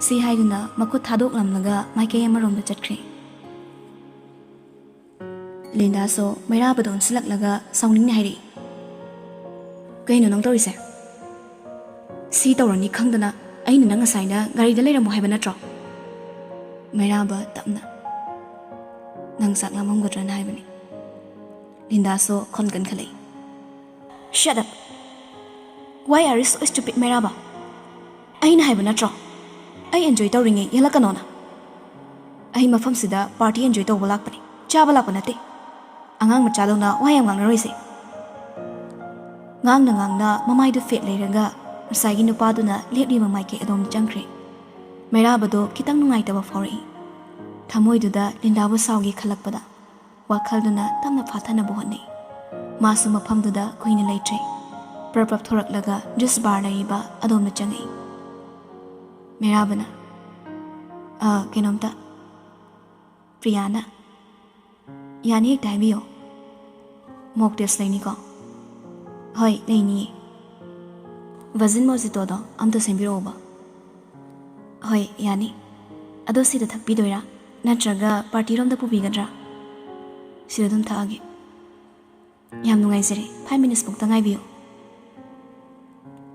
ꯁꯤ ꯍꯥꯏꯗꯨꯅ ꯃꯈꯨꯠ ꯊꯥꯗꯣꯛꯂꯝꯂꯒ ꯃꯥꯏꯀꯩ ꯑꯃꯔꯣꯝꯗ ꯆꯠꯈ꯭ꯔꯦ꯫ ꯂꯤꯟꯗꯥꯁꯨ ꯃꯩꯔꯥꯕꯗ ꯑꯣꯟꯁꯤꯜꯂꯛꯂꯒ ꯁꯥꯎꯅꯤꯡꯅ ꯍꯥꯏꯔꯛꯏ, "ꯀꯩꯅꯣ ꯅꯪ ꯇꯧꯔꯤꯁꯦ? ꯁꯤ ꯇꯧꯔꯅꯤ ꯈꯪꯗꯅ ꯑꯩꯅ ꯅꯪ ꯉꯁꯥꯏꯅ ꯒꯥꯔꯤꯗ ꯂꯩꯔꯝꯃꯣ ꯍꯥꯏꯕ ꯅꯠꯇ꯭ꯔꯣ?" ꯃꯩꯔꯥꯕ ꯇꯞꯅ, "ꯅꯪ ꯆꯥꯛ ꯂꯥꯝꯃꯝꯒꯗ꯭ꯔꯅ ꯍꯥꯏꯕꯅꯤ꯫" ꯂꯤꯟꯗꯥꯁꯨ ꯈꯣꯟ ꯀꯟꯈꯠꯂꯛꯏ, "Shut up! Why are you so stupid, ꯃꯩꯔꯥꯕ? ꯑꯩꯅ ꯍꯥꯏꯕ ꯅꯠꯇ꯭ꯔꯣ? ꯑꯩ enjoy ꯇꯧꯔꯤꯉꯩ ꯌꯦꯜꯂꯛꯀꯅꯣꯅ꯫ ꯑꯩ ꯃꯐꯝꯁꯤꯗ party enjoy ꯇꯧꯕ ꯂꯥꯛꯄꯅꯤ, ꯆꯥꯕ ꯂꯥꯛꯄ ꯅꯠꯇꯦ꯫ ꯑꯉꯥꯡ ꯃꯆꯥꯗꯧꯅ ꯋꯥ ꯌꯥꯝ ꯉꯥꯡꯅꯔꯣꯏꯁꯦ꯫" ꯉꯥꯡꯅ ꯉꯥꯡꯅ ꯃꯃꯥꯏꯗꯨ ꯐꯦꯠ ꯂꯩꯔꯒ ꯉꯁꯥꯏꯒꯤ ꯅꯨꯄꯥꯗꯨꯅ ꯂꯦꯞꯂꯤꯕ ꯃꯥꯏꯀꯩ ꯑꯗꯣꯝꯗ ꯆꯪꯈ꯭ꯔꯦ꯫ ꯃꯩꯔꯥꯕꯗꯣ ꯈꯤꯇꯪ ꯅꯨꯡꯉꯥꯏꯇꯕ ꯐꯥꯎꯔꯛꯏ꯫ ꯊꯃꯣꯏꯗꯨꯗ ꯂꯤꯟꯗꯥꯕꯨ ꯁꯥꯎꯒꯦ ꯈꯜꯂꯛꯄꯗ ꯋꯥꯈꯜꯗꯨꯅ ꯇꯞꯅ ꯐꯥꯊꯅꯕ ꯍꯣꯠꯅꯩ꯫ ꯃꯥꯁꯨ ꯃꯐꯝꯗꯨꯗ ꯀꯨꯏꯅ ꯂꯩꯇ꯭ꯔꯦ꯫ ꯄ꯭ꯔꯞ ꯄ꯭ꯔꯞ ꯊꯣꯔꯛꯂꯒ juice bar ꯂꯩꯔꯤꯕ ꯑꯗꯣꯝꯗ ꯆꯪꯉꯛꯏ꯫ ꯃꯩꯔꯥꯕꯅ, "ꯑ, ꯀꯩꯅꯣꯝꯇ꯫" ꯄ꯭ꯔꯤꯌꯥꯅ, "ꯌꯥꯅꯤ, ꯍꯦꯛꯇ ꯍꯥꯏꯕꯤꯌꯣ꯫ Mock test ꯂꯩꯅꯤꯀꯣ?" "ꯍꯣꯏ, ꯂꯩꯅꯤꯌꯦ꯫" "Virgin mojito ꯗꯣ ꯑꯝꯇ ꯁꯦꯝꯕꯤꯔꯛꯑꯣꯕ꯫" "ꯍꯣꯏ, ꯌꯥꯅꯤ꯫ ꯑꯗꯣ ꯁꯤꯗ ꯊꯛꯄꯤꯗꯣꯏꯔꯥ? ꯅꯠꯇ꯭ꯔꯒ party ꯔꯣꯝꯗ ꯄꯨꯕꯤꯒꯗ꯭ꯔꯥ?" "ꯁꯤꯗ ꯑꯗꯨꯝ ꯊꯛꯑꯒꯦ꯫" "ꯌꯥꯝ ꯅꯨꯡꯉꯥꯏꯖꯔꯦ, five minutes ꯃꯨꯛꯇ ꯉꯥꯏꯕꯤꯌꯨ꯫"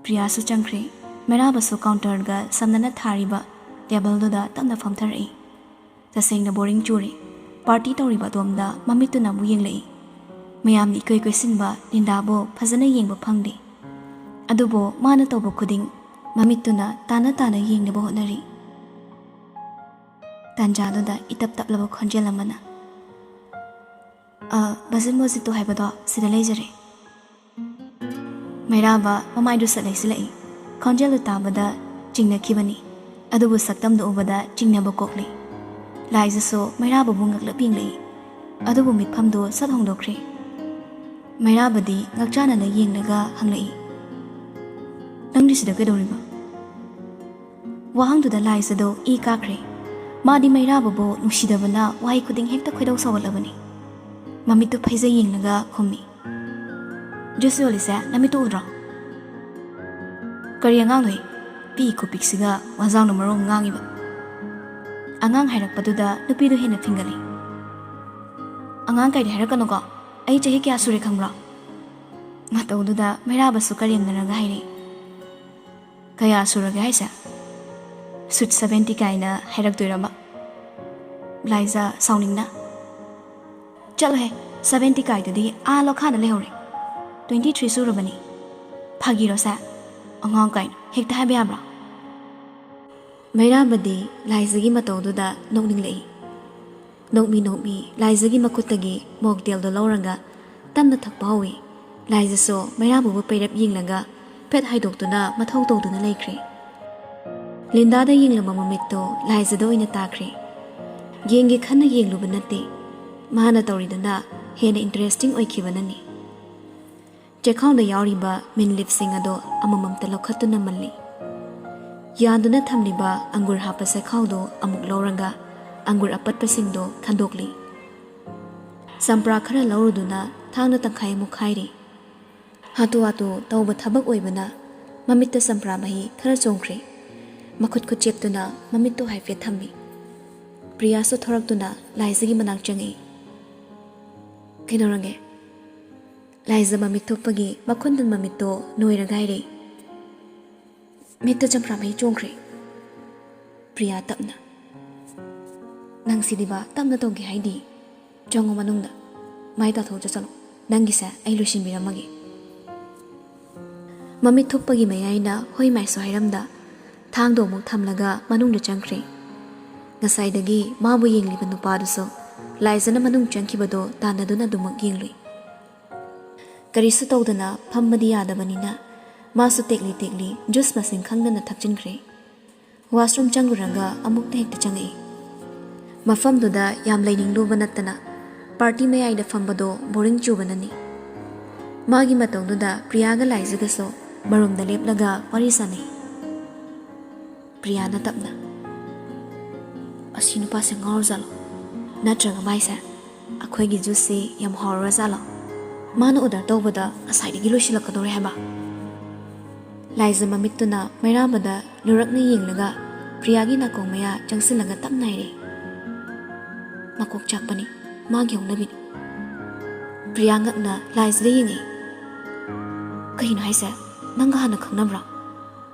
ꯄ꯭ꯔꯤꯌꯥꯁꯨ ꯆꯪꯈ꯭ꯔꯦ꯫ ꯃꯩꯔꯥꯕꯁꯨ counter ꯒ ꯁꯝꯅꯅ ꯊꯥꯔꯤꯕ table ꯗꯨꯗ ꯇꯞꯅ ꯐꯝꯊꯔꯛꯏ꯫ ꯇꯁꯦꯡꯅ boring ꯆꯨꯔꯦ꯫ Party ꯇꯧꯔꯤꯕ ꯑꯗꯣꯝꯗ ꯃꯃꯤꯠꯇꯨꯅ ꯑꯃꯨꯛ ꯌꯦꯡꯂꯛꯏ꯫ ꯃꯌꯥꯝꯅ ꯏꯀꯣꯏ ꯀꯣꯏꯁꯤꯟꯕ ꯂꯤꯟꯗꯥꯕꯨ ꯐꯖꯅ ꯌꯦꯡꯕ ꯐꯪꯗꯦ꯫ ꯑꯗꯨꯕꯨ ꯃꯥꯅ ꯇꯧꯕ ꯈꯨꯗꯤꯡ ꯃꯃꯤꯠꯇꯨꯅ ꯇꯥꯅ ꯇꯥꯅ ꯌꯦꯡꯅꯕ ꯍꯣꯠꯅꯔꯤ꯫ ꯇꯥꯟꯖꯥꯗꯨꯗ ꯏꯇꯞ ꯇꯞꯂꯕ ꯈꯣꯟꯖꯦꯜ ꯑꯃꯅ, "ꯑ, Virgin mojito ꯍꯥꯏꯕꯗꯣ ꯁꯤꯗ ꯂꯩꯖꯔꯦ꯫" ꯃꯩꯔꯥꯕ ꯃꯃꯥꯏꯗꯨ ꯁꯠ ꯂꯩꯁꯤꯜꯂꯛꯏ꯫ ꯈꯣꯟꯖꯦꯜꯗꯨ ꯇꯥꯕꯗ ꯆꯤꯡꯅꯈꯤꯕꯅꯤ꯫ ꯑꯗꯨꯕꯨ ꯁꯛꯇꯝꯗꯨ ꯎꯕꯗ ꯆꯤꯡꯅꯕ ꯀꯣꯛꯂꯤ꯫ ꯂꯥꯏꯖꯁꯨ ꯃꯩꯔꯥꯕꯕꯨ ꯉꯛꯂꯞ ꯌꯦꯡꯂꯛꯏ꯫ ꯑꯗꯨꯕꯨ ꯃꯤꯠꯐꯝꯗꯨ ꯁꯠ ꯍꯣꯡꯗꯣꯛꯈ꯭ꯔꯦ꯫ ꯃꯩꯔꯥꯕꯗꯤ ꯉꯛꯆꯥꯅꯅ ꯌꯦꯡꯂꯒ ꯍꯪꯂꯛꯏ, "ꯅꯪꯗꯤ ꯁꯤꯗ ꯀꯩꯗꯧꯔꯤꯕ?" ꯋꯥꯍꯪꯗꯨꯗ ꯂꯥꯏꯖꯗꯣ ꯏ ꯀꯥꯈ꯭ꯔꯦ꯫ ꯃꯥꯗꯤ ꯃꯩꯔꯥꯕꯕꯨ ꯅꯨꯡꯁꯤꯗꯕꯅ ꯋꯥꯍꯩ ꯈꯨꯗꯤꯡ ꯍꯦꯛꯇ ꯈꯣꯏꯗꯧ ꯁꯥꯎꯒꯠꯂꯕꯅꯤ꯫ ꯃꯃꯤꯠꯇꯨ ꯐꯩꯖꯩ ꯌꯦꯡꯂꯒ ꯈꯨꯝꯃꯤ, "Juice ꯌꯣꯜꯂꯤꯁꯦ ꯅꯃꯤꯠꯇꯨ ꯎꯗ꯭ꯔꯣ?" "ꯀꯔꯤ ꯑꯉꯥꯡꯅꯣꯍꯦ?" ꯄꯤ ꯈꯨꯄꯤꯛꯁꯤꯒ ꯋꯥꯖꯥꯎꯅ ꯃꯔꯣꯝ ꯉꯥꯡꯉꯤꯕ꯫ ꯑꯉꯥꯡ ꯍꯥꯏꯔꯛꯄꯗꯨꯗ ꯅꯨꯄꯤꯗꯨ ꯍꯦꯟꯅ ꯐꯤꯡꯒꯜꯂꯤ꯫ "ꯑꯉꯥꯡ ꯀꯥꯏꯗꯤ ꯍꯥꯏꯔꯛꯀꯅꯨꯀꯣ, ꯑꯩ ꯆꯍꯤ ꯀꯌꯥ ꯁꯨꯔꯦ ꯈꯪꯕ꯭ꯔꯣ?" ꯃꯇꯧꯗꯨꯗ ꯃꯩꯔꯥꯕꯁꯨ ꯀꯔꯦꯝꯅꯔꯒ ꯍꯥꯏꯔꯛꯏ꯫ "ꯀꯌꯥ ꯁꯨꯔꯒꯦ ꯍꯥꯏꯁꯦ? ꯁꯨꯠ ꯁꯚꯦꯟꯇꯤ ꯀꯥꯏꯅ ꯍꯥꯏꯔꯛꯇꯣꯏꯔꯕ?" ꯂꯥꯏꯖ ꯁꯥꯎꯅꯤꯡꯅ, "ꯆꯠꯂꯣꯍꯦ, ꯁꯚꯦꯟꯇꯤ ꯀꯥꯏꯗꯨꯗꯤ ꯑꯥ ꯂꯣꯈꯥꯗ ꯂꯩꯍꯧꯔꯦ꯫ ꯇ꯭ꯋꯦꯟꯇꯤ ꯊ꯭ꯔꯤ ꯁꯨꯔꯕꯅꯤ꯫ ꯐꯥꯒꯤꯔꯣ ꯁꯦ? ꯑꯉꯥꯡ ꯀꯥꯏꯅ ꯍꯦꯛꯇ ꯍꯥꯏꯕ ꯌꯥꯕ꯭ꯔꯥ?" ꯃꯩꯔꯥꯕꯗꯤ ꯂꯥꯏꯖꯒꯤ ꯃꯇꯧꯗꯨꯗ ꯅꯣꯛꯅꯤꯡꯂꯛꯏ꯫ ꯅꯣꯛꯃꯤ ꯅꯣꯛꯃꯤ ꯂꯥꯏꯖꯒꯤ ꯃꯈꯨꯠꯇꯒꯤ ꯃꯣꯛꯇꯦꯜꯗꯣ ꯂꯧꯔꯒ ꯇꯞꯅ ꯊꯛꯄ ꯍꯧꯏ꯫ ꯂꯥꯏꯖꯁꯨ ꯃꯩꯔꯥꯕꯕꯨ ꯄꯩꯔꯞ ꯌꯦꯡꯂꯒ ꯐꯦꯠ ꯍꯥꯏꯗꯣꯛꯇꯨꯅ ꯃꯊꯧ ꯇꯧꯗꯨꯅ ꯂꯩꯈ꯭ꯔꯦ꯫ ꯂꯤꯟꯗꯥꯗ ꯌꯦꯡꯂꯝꯕ ꯃꯃꯤꯠꯇꯣ ꯂꯥꯏꯖꯗ ꯑꯣꯏꯅ ꯇꯥꯈ꯭ꯔꯦ꯫ ꯌꯦꯡꯒꯦ ꯈꯟꯅ ꯌꯦꯡꯂꯨꯕ ꯅꯠꯇꯦ, ꯃꯥꯅ ꯇꯧꯔꯤꯗꯨꯅ ꯍꯦꯟꯅ ꯏꯟꯇꯔꯦꯁꯇꯤꯡ ꯑꯣꯏꯈꯤꯕꯅꯅꯤ꯫ ꯆꯦꯈꯥꯎꯗ ꯌꯥꯎꯔꯤꯕ ꯃꯤꯟꯂꯤꯞꯁꯤꯡ ꯑꯗꯣ ꯑꯃꯃꯝꯇ ꯂꯧꯈꯠꯇꯨꯅ ꯃꯜꯂꯤ꯫ ꯌꯥꯟꯗꯨꯅ ꯊꯝꯂꯤꯕ ꯑꯪꯒꯨꯔ ꯍꯥꯞꯄ ꯆꯦꯈꯥꯎꯗꯣ ꯑꯃꯨꯛ ꯂꯧꯔꯒ ꯑꯪꯒꯨꯔ ꯑꯄꯠꯄꯁꯤꯡꯗꯣ ꯈꯟꯗꯣꯛꯂꯤ꯫ ꯆꯝꯄ꯭ꯔꯥ ꯈꯔ ꯂꯧꯔꯨꯗꯨꯅ ꯊꯥꯡꯅ ꯇꯪꯈꯥꯏ ꯑꯃꯨꯛ ꯈꯥꯏꯔꯤ꯫ ꯍꯥꯊꯨ ꯍꯥꯊꯨ ꯇꯧꯕ ꯊꯕꯛ ꯑꯣꯏꯕꯅ ꯃꯃꯤꯠꯇ ꯆꯝꯄ꯭ꯔꯥ ꯃꯍꯤ ꯈꯔ ꯆꯣꯡꯈ꯭ꯔꯦ꯫ ꯃꯈꯨꯠ ꯈꯨꯠ ꯆꯦꯞꯇꯨꯅ ꯃꯃꯤꯠꯇꯨ ꯍꯥꯏꯐꯦꯠ ꯊꯝꯃꯤ꯫ ꯄ꯭ꯔꯤꯌꯥꯁꯨ ꯊꯣꯔꯛꯇꯨꯅ ꯂꯥꯏꯖꯒꯤ ꯃꯅꯥꯛ ꯆꯪꯉꯛꯏ꯫ "ꯀꯩꯗꯧꯔꯒꯦ?" ꯂꯥꯏꯖ ꯃꯃꯤꯠ ꯊꯨꯞꯄꯒꯤ ꯃꯈꯨꯟꯗꯨꯅ ꯃꯃꯤꯠꯇꯣ ꯅꯣꯏꯔꯒ ꯍꯥꯏꯔꯛꯏ꯫ "ꯃꯤꯠꯇ ꯆꯝꯄ꯭ꯔꯥ ꯃꯍꯤ ꯆꯣꯡꯈ꯭ꯔꯦ꯫" ꯄ꯭ꯔꯤꯌꯥ ꯇꯞꯅ, "ꯅꯪ ꯁꯤꯗꯤꯕ ꯇꯞꯅ ꯇꯧꯒꯦ ꯍꯥꯏꯗꯤ? ꯆꯪꯉꯣ ꯃꯅꯨꯡꯗ, ꯃꯥꯏ ꯇꯥꯊꯣꯛꯑ ꯆꯠꯂꯣ, ꯅꯪꯒꯤꯁꯦ ꯑꯩ ꯂꯣꯏꯁꯤꯟꯕꯤꯔꯝꯃꯒꯦ꯫" ꯃꯃꯤꯠ ꯊꯨꯞꯄꯒꯤ ꯃꯌꯥꯏꯅ ꯍꯣꯏ ꯃꯥꯏꯁꯨ ꯍꯥꯏꯔꯝꯗ ꯊꯥꯡꯗꯣ ꯑꯃꯨꯛ ꯊꯝꯂꯒ ꯃꯅꯨꯡꯗ ꯆꯪꯈ꯭ꯔꯦ꯫ ꯉꯁꯥꯏꯗꯒꯤ ꯃꯥꯕꯨ ꯌꯦꯡꯂꯤꯕ ꯅꯨꯄꯥꯗꯨꯁꯨ ꯂꯥꯏꯖꯅ ꯃꯅꯨꯡ ꯆꯪꯈꯤꯕꯗꯣ ꯇꯥꯟꯅꯗꯨꯅ ꯑꯗꯨꯃꯛ ꯌꯦꯡꯂꯨꯏ꯫ ꯀꯔꯤꯁꯨ ꯇꯧꯗꯅ ꯐꯝꯕꯗꯤ ꯌꯥꯗꯕꯅꯤꯅ ꯃꯥꯁꯨ ꯇꯦꯛꯂꯤ ꯇꯦꯛꯂꯤ ꯖꯨꯁ ꯃꯁꯤꯡ ꯈꯪꯗꯅ ꯊꯛꯆꯤꯟꯈ꯭ꯔꯦ꯫ ꯋꯥꯁꯔꯨꯝ ꯆꯪꯂꯨꯔꯒ ꯑꯃꯨꯛꯇ ꯍꯦꯛꯇ ꯆꯪꯉꯛꯏ꯫ ꯃꯐꯝꯗꯨꯗ ꯌꯥꯝ ꯂꯩꯅꯤꯡꯂꯨꯕ ꯅꯠꯇꯅ ꯄꯥꯔꯇꯤ ꯃꯌꯥꯏꯗ ꯐꯝꯕꯗꯣ ꯕꯣꯔꯤꯡ ꯆꯨꯕꯅꯅꯤ꯫ ꯃꯥꯒꯤ ꯃꯇꯧꯗꯨꯗ ꯄ꯭ꯔꯤꯌꯥꯒ ꯂꯥꯏꯖꯒꯁꯨ ꯃꯔꯨꯝꯗ ꯂꯦꯞꯂꯒ ꯋꯥꯔꯤ ꯁꯥꯟꯅꯩ꯫ ꯄ꯭ꯔꯤꯌꯥꯅ ꯇꯞꯅ, "ꯑꯁꯤ ꯅꯨꯄꯥꯁꯦ ꯉꯥꯎꯔꯖꯥꯠꯂꯣ? ꯅꯠꯇ꯭ꯔꯒ ꯃꯥꯏꯁꯦ ꯑꯩꯈꯣꯏꯒꯤ ꯖꯨꯁꯁꯤ ꯌꯥꯝ ꯍꯥꯎꯔꯖꯥꯠꯂꯣ? ꯃꯥꯅ ꯑꯣꯔꯗꯔ ꯇꯧꯕꯗ ꯉꯁꯥꯏꯗꯒꯤ ꯂꯣꯏꯁꯤꯜꯂꯛꯀꯗꯧꯔꯦ ꯍꯥꯏꯕ?" ꯂꯥꯏꯖ ꯃꯃꯤꯠꯇꯨꯅ ꯃꯩꯔꯥꯕꯗ ꯂꯨꯔꯛꯅ ꯌꯦꯡꯂꯒ ꯄ꯭ꯔꯤꯌꯥꯒꯤ ꯅꯥꯀꯣꯡ ꯃꯌꯥ ꯆꯪꯁꯤꯜꯂꯒ ꯇꯞꯅ ꯍꯥꯏꯔꯛꯏ, "ꯃꯀꯣꯛ ꯆꯥꯛꯄꯅꯤ, ꯃꯥꯒꯤ ꯍꯧꯅꯕꯤꯅꯤ꯫" ꯄ꯭ꯔꯤꯌꯥ ꯉꯛꯅ ꯂꯥꯏꯖꯗ ꯌꯦꯡꯉꯛꯏ꯫ "ꯀꯩꯅꯣ ꯍꯥꯏꯁꯦ? ꯅꯪꯒ ꯍꯥꯟꯅ ꯈꯪꯅꯕ꯭ꯔꯥ?"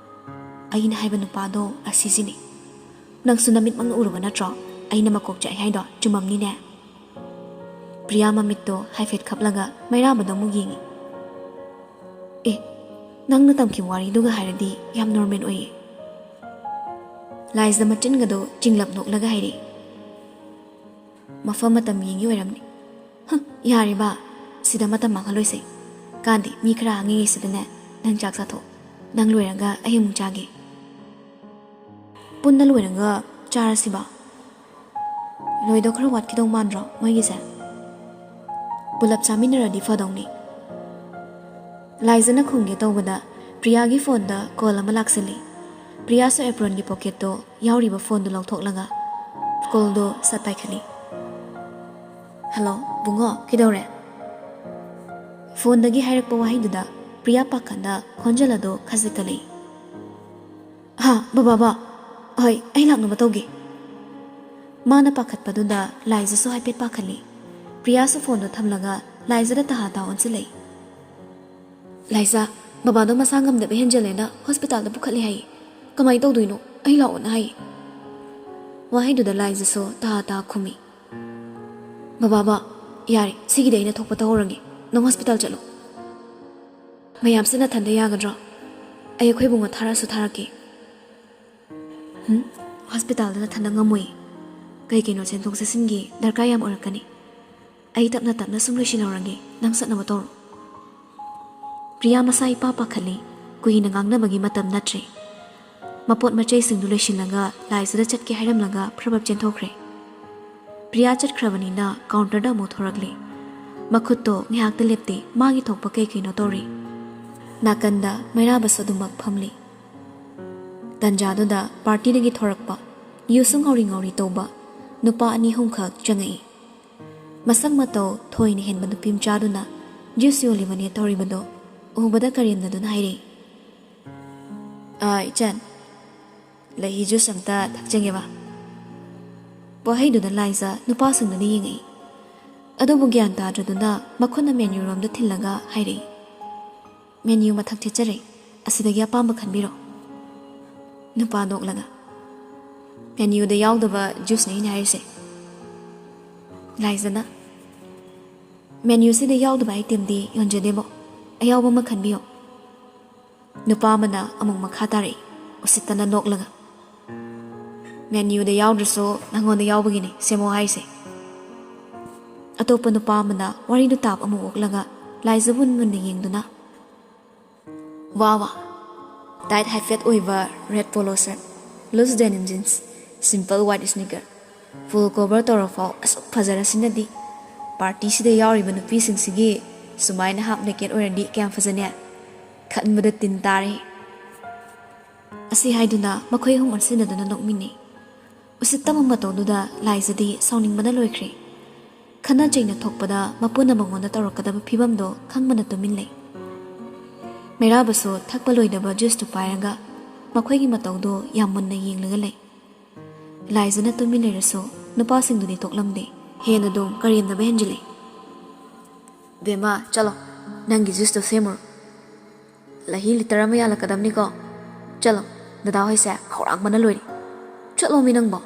"ꯑꯩꯅ ꯍꯥꯏꯕ ꯅꯨꯄꯥꯗꯣ ꯑꯁꯤꯁꯤꯅꯤ꯫ ꯅꯪꯁꯨ ꯅꯃꯤꯠꯃꯛꯅ ꯎꯔꯕ ꯅꯠꯇ꯭ꯔꯣ? ꯑꯩꯅ ꯃꯀꯣꯛ ꯆꯥꯛꯏ ꯍꯥꯏꯗꯣ ꯆꯨꯝꯃꯝꯅꯤꯅꯦ?" ꯄ꯭ꯔꯤꯌꯥ ꯃꯃꯤꯠꯇꯣ ꯍꯥꯏꯐꯦꯠ ꯈꯞꯂꯒ ꯃꯩꯔꯥꯕꯗ ꯑꯃꯨꯛ ꯌꯦꯡꯉꯤ꯫ "ꯑꯦ, ꯅꯪꯅ ꯇꯝꯈꯤꯕ ꯋꯥꯔꯤꯗꯨꯒ ꯍꯥꯏꯔꯗꯤ ꯌꯥꯝ ꯅꯣꯔꯃꯦꯜ ꯑꯣꯏꯌꯦ꯫" ꯂꯥꯏꯖꯗ ꯃꯆꯤꯟꯒꯗꯣ ꯆꯤꯡꯂꯞ ꯅꯣꯛꯂꯒ ꯍꯥꯏꯔꯛꯏ꯫ "ꯃꯐꯝ ꯃꯇꯝ ꯌꯦꯡꯉꯤ ꯑꯣꯏꯔꯝꯅꯤ꯫" "ꯍ, ꯌꯥꯔꯦ ꯕꯥ, ꯁꯤꯗ ꯃꯇꯝ ꯃꯥꯡꯍꯜꯂꯣꯏꯁꯦ꯫ ꯀꯥꯟꯗꯦ, ꯃꯤ ꯈꯔ ꯍꯥꯡꯉꯤꯉꯩꯁꯤꯗꯅꯦ, ꯅꯪ ꯆꯥꯛ ꯆꯥꯊꯣꯛ꯫ ꯅꯪ ꯂꯣꯏꯔꯒ ꯑꯩ ꯑꯃꯨꯛ ꯆꯥꯒꯦ꯫" "ꯄꯨꯟꯅ ꯂꯣꯏꯔꯒ ꯆꯥꯔꯁꯤꯕ? ꯂꯣꯏꯗꯧ ꯈꯔ ꯋꯥꯠꯈꯤꯗꯧ ꯃꯥꯟꯗ꯭ꯔꯣ ꯃꯣꯏꯒꯤꯁꯦ? ꯄꯨꯂꯞ ꯆꯥꯃꯤꯟꯅꯔꯗꯤ ꯐꯗꯧꯅꯤ꯫" ꯂꯥꯏꯖꯅ ꯈꯨꯝꯒꯦ ꯇꯧꯕꯗ ꯄ꯭ꯔꯤꯌꯥꯒꯤ ꯐꯣꯟꯗ ꯀꯣꯜ ꯑꯃ ꯂꯥꯛꯁꯤꯜꯂꯤ꯫ ꯄ꯭ꯔꯤꯌꯥꯁꯨ ꯑꯦꯄ꯭ꯔꯣꯟꯒꯤ ꯄꯣꯀꯦꯠꯇꯣ ꯌꯥꯎꯔꯤꯕ ꯐꯣꯟꯗꯨ ꯂꯧꯊꯣꯛꯂꯒ ꯀꯣꯜꯗꯣ ꯁꯠ ꯄꯥꯏꯈꯠꯂꯤ꯫ "ꯍꯜꯂꯣ, ꯕꯨꯡꯉꯣ, ꯀꯩꯗꯧꯔꯦ?" ꯐꯣꯟꯗꯒꯤ ꯍꯥꯏꯔꯛꯄ ꯋꯥꯍꯩꯗꯨꯗ ꯄ꯭ꯔꯤꯌꯥ ꯄꯥꯈꯠꯅ ꯈꯣꯟꯖꯦꯜ ꯑꯗꯣ ꯈꯖꯤꯛ ꯀꯜꯂꯛꯏ꯫ "ꯍꯥ, ꯕꯕꯥ, ꯕꯥ꯫ ꯍꯣꯏ, ꯑꯩ ꯂꯥꯛꯅꯕ ꯇꯧꯒꯦ꯫" ꯃꯥꯅ ꯄꯥꯈꯠꯄꯗꯨꯗ ꯂꯥꯏꯖꯁꯨ ꯍꯥꯏꯐꯦꯠ ꯄꯥꯈꯠꯂꯤ꯫ ꯄ꯭ꯔꯤꯌꯥꯁꯨ ꯐꯣꯟꯗꯣ ꯊꯝꯂꯒ ꯂꯥꯏꯖꯗ ꯇꯍꯥ ꯇꯥ ꯑꯣꯟꯁꯤꯜꯂꯛꯏ꯫ "ꯂꯥꯏꯖ, ꯕꯕꯥꯗꯣ ꯃꯁꯥ ꯉꯝꯗꯕ ꯍꯦꯟꯖꯜꯂꯦꯅ ꯍꯣꯁꯄꯤꯇꯥꯜꯗ ꯄꯨꯈꯠꯂꯦ ꯍꯥꯏꯌꯦ꯫ ꯀꯃꯥꯏꯅ ꯇꯧꯗꯣꯏꯅꯣ? ꯑꯩ ꯂꯥꯛꯑꯣꯅ ꯍꯥꯏꯌꯦ꯫" ꯋꯥꯍꯩꯗꯨꯗ ꯂꯥꯏꯖꯁꯨ ꯇꯍꯥ ꯇꯥ ꯈꯨꯝꯃꯤ꯫ "ꯕꯕꯥ, ꯕꯥ, ꯌꯥꯔꯦ, ꯁꯤꯒꯤꯗꯤ ꯑꯩꯅ ꯊꯣꯛꯄ ꯇꯧꯍꯧꯔꯒꯦ꯫ ꯅꯪ ꯍꯣꯁꯄꯤꯇꯥꯜ ꯆꯠꯂꯣ꯫" "ꯃꯌꯥꯝꯁꯦ ꯅꯊꯟꯗ ꯌꯥꯒꯗ꯭ꯔꯣ? ꯑꯩ ꯑꯩꯈꯣꯏ ꯕꯨꯡꯉꯣ ꯊꯥꯔꯛꯑꯁꯨ ꯊꯥꯔꯛꯀꯦ꯫" "ꯍꯨꯝ, ꯍꯣꯁꯄꯤꯇꯥꯜꯗ ꯅꯊꯟꯗ ꯉꯝꯃꯣꯏ꯫ ꯀꯩ ꯀꯩꯅꯣ ꯆꯦꯟꯊꯣꯛ ꯆꯦꯟꯁꯤꯟꯒꯤ ꯗꯔꯀꯥꯔ ꯌꯥꯝ ꯑꯣꯏꯔꯛꯀꯅꯤ꯫ ꯑꯩ ꯇꯞꯅ ꯇꯞꯅ ꯁꯨꯝ ꯂꯣꯏꯁꯤꯜꯍꯧꯔꯒꯦ, ꯅꯪ ꯆꯠꯅꯕ ꯇꯧꯔꯣ꯫" ꯄ꯭ꯔꯤꯌꯥ ꯃꯁꯥ ꯏꯄꯥ ꯄꯥꯈꯠꯂꯤ꯫ ꯀꯨꯏꯅ ꯉꯥꯡꯅꯕꯒꯤ ꯃꯇꯝ ꯅꯠꯇ꯭ꯔꯦ꯫ ꯃꯄꯣꯠ ꯃꯆꯩꯁꯤꯡꯗꯨ ꯂꯣꯏꯁꯤꯜꯂꯒ ꯂꯥꯏꯖꯗ ꯆꯠꯀꯦ ꯍꯥꯏꯔꯝꯂꯒ ꯐ꯭ꯔꯕꯞ ꯆꯦꯟꯊꯣꯛꯈ꯭ꯔꯦ꯫ ꯄ꯭ꯔꯤꯌꯥ ꯆꯠꯈ꯭ꯔꯕꯅꯤꯅ ꯀꯥꯎꯟꯇꯔꯗ ꯑꯃꯨꯛ ꯊꯣꯔꯛꯂꯦ꯫ ꯃꯈꯨꯠꯇꯣ ꯉꯥꯏꯍꯥꯛꯇ ꯂꯦꯞꯇꯦ, ꯃꯥꯒꯤ ꯊꯣꯛꯄ ꯀꯩ ꯀꯩꯅꯣ ꯇꯧꯔꯤ꯫ ꯅꯥꯀꯟꯗ ꯃꯩꯔꯥꯕꯁꯨ ꯑꯗꯨꯃꯛ ꯐꯝꯂꯤ꯫ ꯇꯟꯖꯥꯗꯨꯗ ꯄꯥꯔꯇꯤꯗꯒꯤ ꯊꯣꯔꯛꯄ ꯌꯨꯁꯨ ꯉꯥꯎꯔꯤ ꯉꯥꯎꯔꯤ ꯇꯧꯕ ꯅꯨꯄꯥ ꯑꯅꯤ ꯑꯍꯨꯝꯈꯛ ꯆꯪꯉꯛꯏ꯫ ꯃꯁꯛ ꯃꯇꯧ ꯊꯣꯏꯅ ꯍꯦꯟꯕ ꯅꯨꯄꯤ ꯃꯆꯥꯗꯨꯅ ꯖꯨꯁ ꯌꯣꯜꯂꯤꯕꯅꯦ ꯇꯧꯔꯤꯕꯗꯣ ꯎꯕꯗ ꯀꯔꯦꯝꯅꯗꯨꯅ ꯍꯥꯏꯔꯛꯏ, ꯑꯥ, ꯏꯆꯟ, ꯂꯩ ꯖꯨꯁ ꯑꯝꯇ ꯊꯛꯆꯒꯦꯕ꯫ ꯋꯥꯍꯩꯗꯨꯗ ꯂꯥꯏꯖ ꯅꯨꯄꯥꯁꯤꯡꯗꯨꯅ ꯌꯦꯡꯉꯛꯏ꯫ ꯑꯗꯨꯕꯨ ꯒ꯭ꯌꯥꯟ ꯇꯥꯗ꯭ꯔꯗꯨꯅ ꯃꯈꯨꯠꯅ ꯃꯦꯅ꯭ꯌꯨꯔꯣꯝꯗ ꯊꯤꯜꯂꯒ ꯍꯥꯏꯔꯛꯏ, "ꯃꯦꯅ꯭ꯌꯨ ꯃꯊꯛ ꯊꯦꯠꯆꯔꯦ, ꯑꯁꯤꯗꯒꯤ ꯑꯄꯥꯝꯕ ꯈꯟꯕꯤꯔꯣ"꯫ ꯅꯨꯄꯥ ꯅꯣꯛꯂꯒ, "ꯃꯦꯅ꯭ꯌꯨꯗ ꯌꯥꯎꯗꯕ ꯖꯨꯁꯅꯦ ꯑꯩꯅ ꯍꯥꯏꯔꯤꯁꯦ"꯫ ꯂꯥꯏꯖꯅ, "ꯃꯦꯅ꯭ꯌꯨꯁꯤꯗ ꯌꯥꯎꯗꯕ ꯑꯥꯏꯇꯦꯝꯗꯤ ꯌꯣꯟꯖꯗꯦꯕꯣ, ꯑꯌꯥꯎꯕ ꯑꯃ ꯈꯟꯕꯤꯌꯣ"꯫ ꯅꯨꯄꯥ ꯑꯃꯅ ꯑꯃꯨꯛ ꯃꯈꯥ ꯇꯥꯔꯛꯏ, ꯎꯁꯤꯠꯇꯅ ꯅꯣꯛꯂꯒ, "ꯃꯦꯅ꯭ꯌꯨꯗ ꯌꯥꯎꯗ꯭ꯔꯁꯨ ꯅꯪꯉꯣꯟꯗ ꯌꯥꯎꯕꯒꯤꯅꯤ ꯁꯦꯝꯃꯣ ꯍꯥꯏꯔꯤꯁꯦ"꯫ ꯑꯇꯣꯞꯄ ꯅꯨꯄꯥ ꯑꯃꯅ ꯋꯥꯔꯤꯗꯨ ꯇꯥꯞ ꯑꯃꯨꯛ ꯑꯣꯛꯂꯒ ꯂꯥꯏꯖꯕꯨ ꯃꯨꯟꯅ ꯌꯦꯡꯗꯨꯅ, "ꯋꯥ ꯋꯥ, ꯇꯥꯏꯠ ꯍꯥꯏꯐꯦꯠ ꯑꯣꯏꯕ red polo shirt, loose denim jeans, simple white sneaker, full cover ꯇꯧꯔꯐꯥꯎ ꯑꯁꯨꯛ ꯐꯖꯔꯁꯤꯅꯗꯤ, ꯄꯥꯔꯇꯤꯁꯤꯗ ꯌꯥꯎꯔꯤꯕ ꯅꯨꯄꯤꯁꯤꯡꯁꯤꯒꯤ ꯁꯨꯃꯥꯏꯅ ꯍꯥꯞ ꯅꯦꯀꯦꯠ ꯑꯣꯏꯔꯗꯤ ꯀꯌꯥꯝ ꯐꯖꯅꯤ? ꯈꯟꯕꯗ ꯇꯤꯟ ꯇꯥꯔꯦ"꯫ ꯑꯁꯤ ꯍꯥꯏꯗꯨꯅ ꯃꯈꯣꯏ ꯑꯍꯨꯝ ꯑꯣꯟꯁꯤꯟꯅꯗꯨꯅ ꯅꯣꯛꯃꯤꯟꯅꯩ꯫ ꯎꯁꯤꯠꯇꯕ ꯃꯇꯧꯗꯨꯗ ꯂꯥꯏꯖꯗꯤ ꯁꯥꯎꯅꯤꯡꯕꯅ ꯂꯣꯏꯈ꯭ꯔꯦ꯫ ꯈꯠꯅ ꯆꯩꯅ ꯊꯣꯛꯄꯗ ꯃꯄꯨꯅ ꯃꯉꯣꯟꯗ ꯇꯧꯔꯛꯀꯗꯕ ꯐꯤꯕꯝꯗꯣ ꯈꯪꯕꯅ ꯇꯨꯃꯤꯟ ꯂꯩ꯫ ꯃꯩꯔꯥꯕꯁꯨ ꯊꯛꯄ ꯂꯣꯏꯗꯕ ꯖꯨꯁꯇꯨ ꯄꯥꯏꯔꯒ ꯃꯈꯣꯏꯒꯤ ꯃꯇꯧꯗꯣ ꯌꯥꯝ ꯃꯨꯟꯅ ꯌꯦꯡꯂꯒ ꯂꯩ꯫ ꯂꯥꯏꯖꯅ ꯇꯨꯃꯤꯟ ꯂꯩꯔꯁꯨ ꯅꯨꯄꯥꯁꯤꯡꯗꯨꯗꯤ ꯇꯣꯛꯂꯝꯗꯦ꯫ ꯍꯦꯟꯅ ꯑꯗꯨꯝ ꯀꯔꯦꯝꯅꯕ ꯍꯦꯟꯖꯤꯜꯂꯤ꯫ "ꯕꯦꯝꯃ, ꯆꯠꯂꯣ, ꯅꯪꯒꯤ ꯖꯨꯁꯇꯣ ꯁꯦꯝꯃꯨꯔꯣ꯫ ꯂꯍꯤ ꯂꯤꯇꯔ ꯑꯃ ꯌꯥꯜꯂꯛꯀꯗꯕꯅꯤꯀꯣ꯫ ꯆꯠꯂꯣ, ꯗꯗꯥ ꯍꯣꯏꯁꯦ ꯈꯧꯔꯥꯡꯕꯅ ꯂꯣꯏꯔꯦ꯫ ꯆꯠꯂꯣꯃꯤ ꯅꯪꯕꯣ"꯫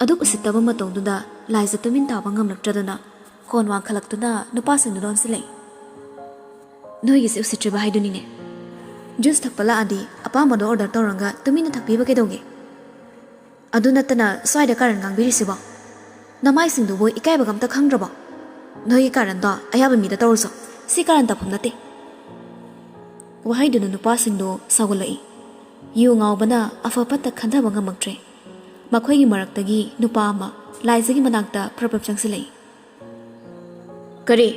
ꯑꯗꯨꯛ ꯎꯁꯤꯠꯇꯕ ꯃꯇꯧꯗꯨꯗ ꯂꯥꯏꯖ ꯇꯨꯃꯤꯟ ꯇꯥꯕ ꯉꯝꯂꯛꯇ꯭ꯔꯗꯨꯅ ꯈꯣꯟ ꯋꯥꯡꯈꯠꯂꯛꯇꯨꯅ ꯅꯨꯄꯥꯁꯤꯡꯗꯨꯗ ꯑꯣꯟꯁꯤꯜꯂꯛꯏ꯫ "ꯅꯣꯏꯒꯤꯁꯦ ꯎꯁꯤꯠꯇ꯭ꯔꯤꯕ ꯍꯥꯏꯗꯨꯅꯤꯅꯦ꯫ ꯖꯨꯁ ꯊꯛꯄ ꯂꯥꯛꯑꯗꯤ ꯑꯄꯥꯝꯕꯗꯣ ꯑꯣꯔꯗꯔ ꯇꯧꯔꯒ ꯇꯨꯃꯤꯟꯅ ꯊꯛꯄꯤꯕ ꯀꯩꯗꯧꯒꯦ? ꯑꯗꯨ ꯅꯠꯇꯅ ꯁ꯭ꯋꯥꯏꯗ ꯀꯥꯔꯟ ꯉꯥꯡꯕꯤꯔꯤꯁꯤꯕꯣ? ꯅꯃꯥꯏꯁꯤꯡꯗꯨꯕꯨ ꯏꯀꯥꯏꯕꯒ ꯑꯝꯇ ꯈꯪꯗ꯭ꯔꯕꯣ? ꯅꯣꯏꯒꯤ ꯀꯥꯔꯟꯗꯣ ꯑꯌꯥꯕ ꯃꯤꯗ ꯇꯧꯔꯨꯆꯣ꯫ ꯁꯤ ꯀꯥꯔꯟ ꯇꯧꯐꯝ ꯅꯠꯇꯦ"꯫ ꯋꯥꯍꯩꯗꯨꯅ ꯅꯨꯄꯥꯁꯤꯡꯗꯨ ꯁꯥꯎꯒꯠꯂꯛꯏ꯫ ꯌꯨ ꯉꯥꯎꯕꯅ ꯑꯐ ꯐꯠꯇ ꯈꯟꯊꯕ ꯉꯝꯃꯛꯇ꯭ꯔꯦ꯫ ꯃꯈꯣꯏꯒꯤ ꯃꯔꯛꯇꯒꯤ ꯅꯨꯄꯥ ꯑꯃ ꯂꯥꯏꯖꯒꯤ ꯃꯅꯥꯛꯇ ꯄ꯭ꯔꯞ ꯄ꯭ꯔꯞ ꯆꯪꯁꯤꯜꯂꯛꯏ꯫ "ꯀꯔꯤ?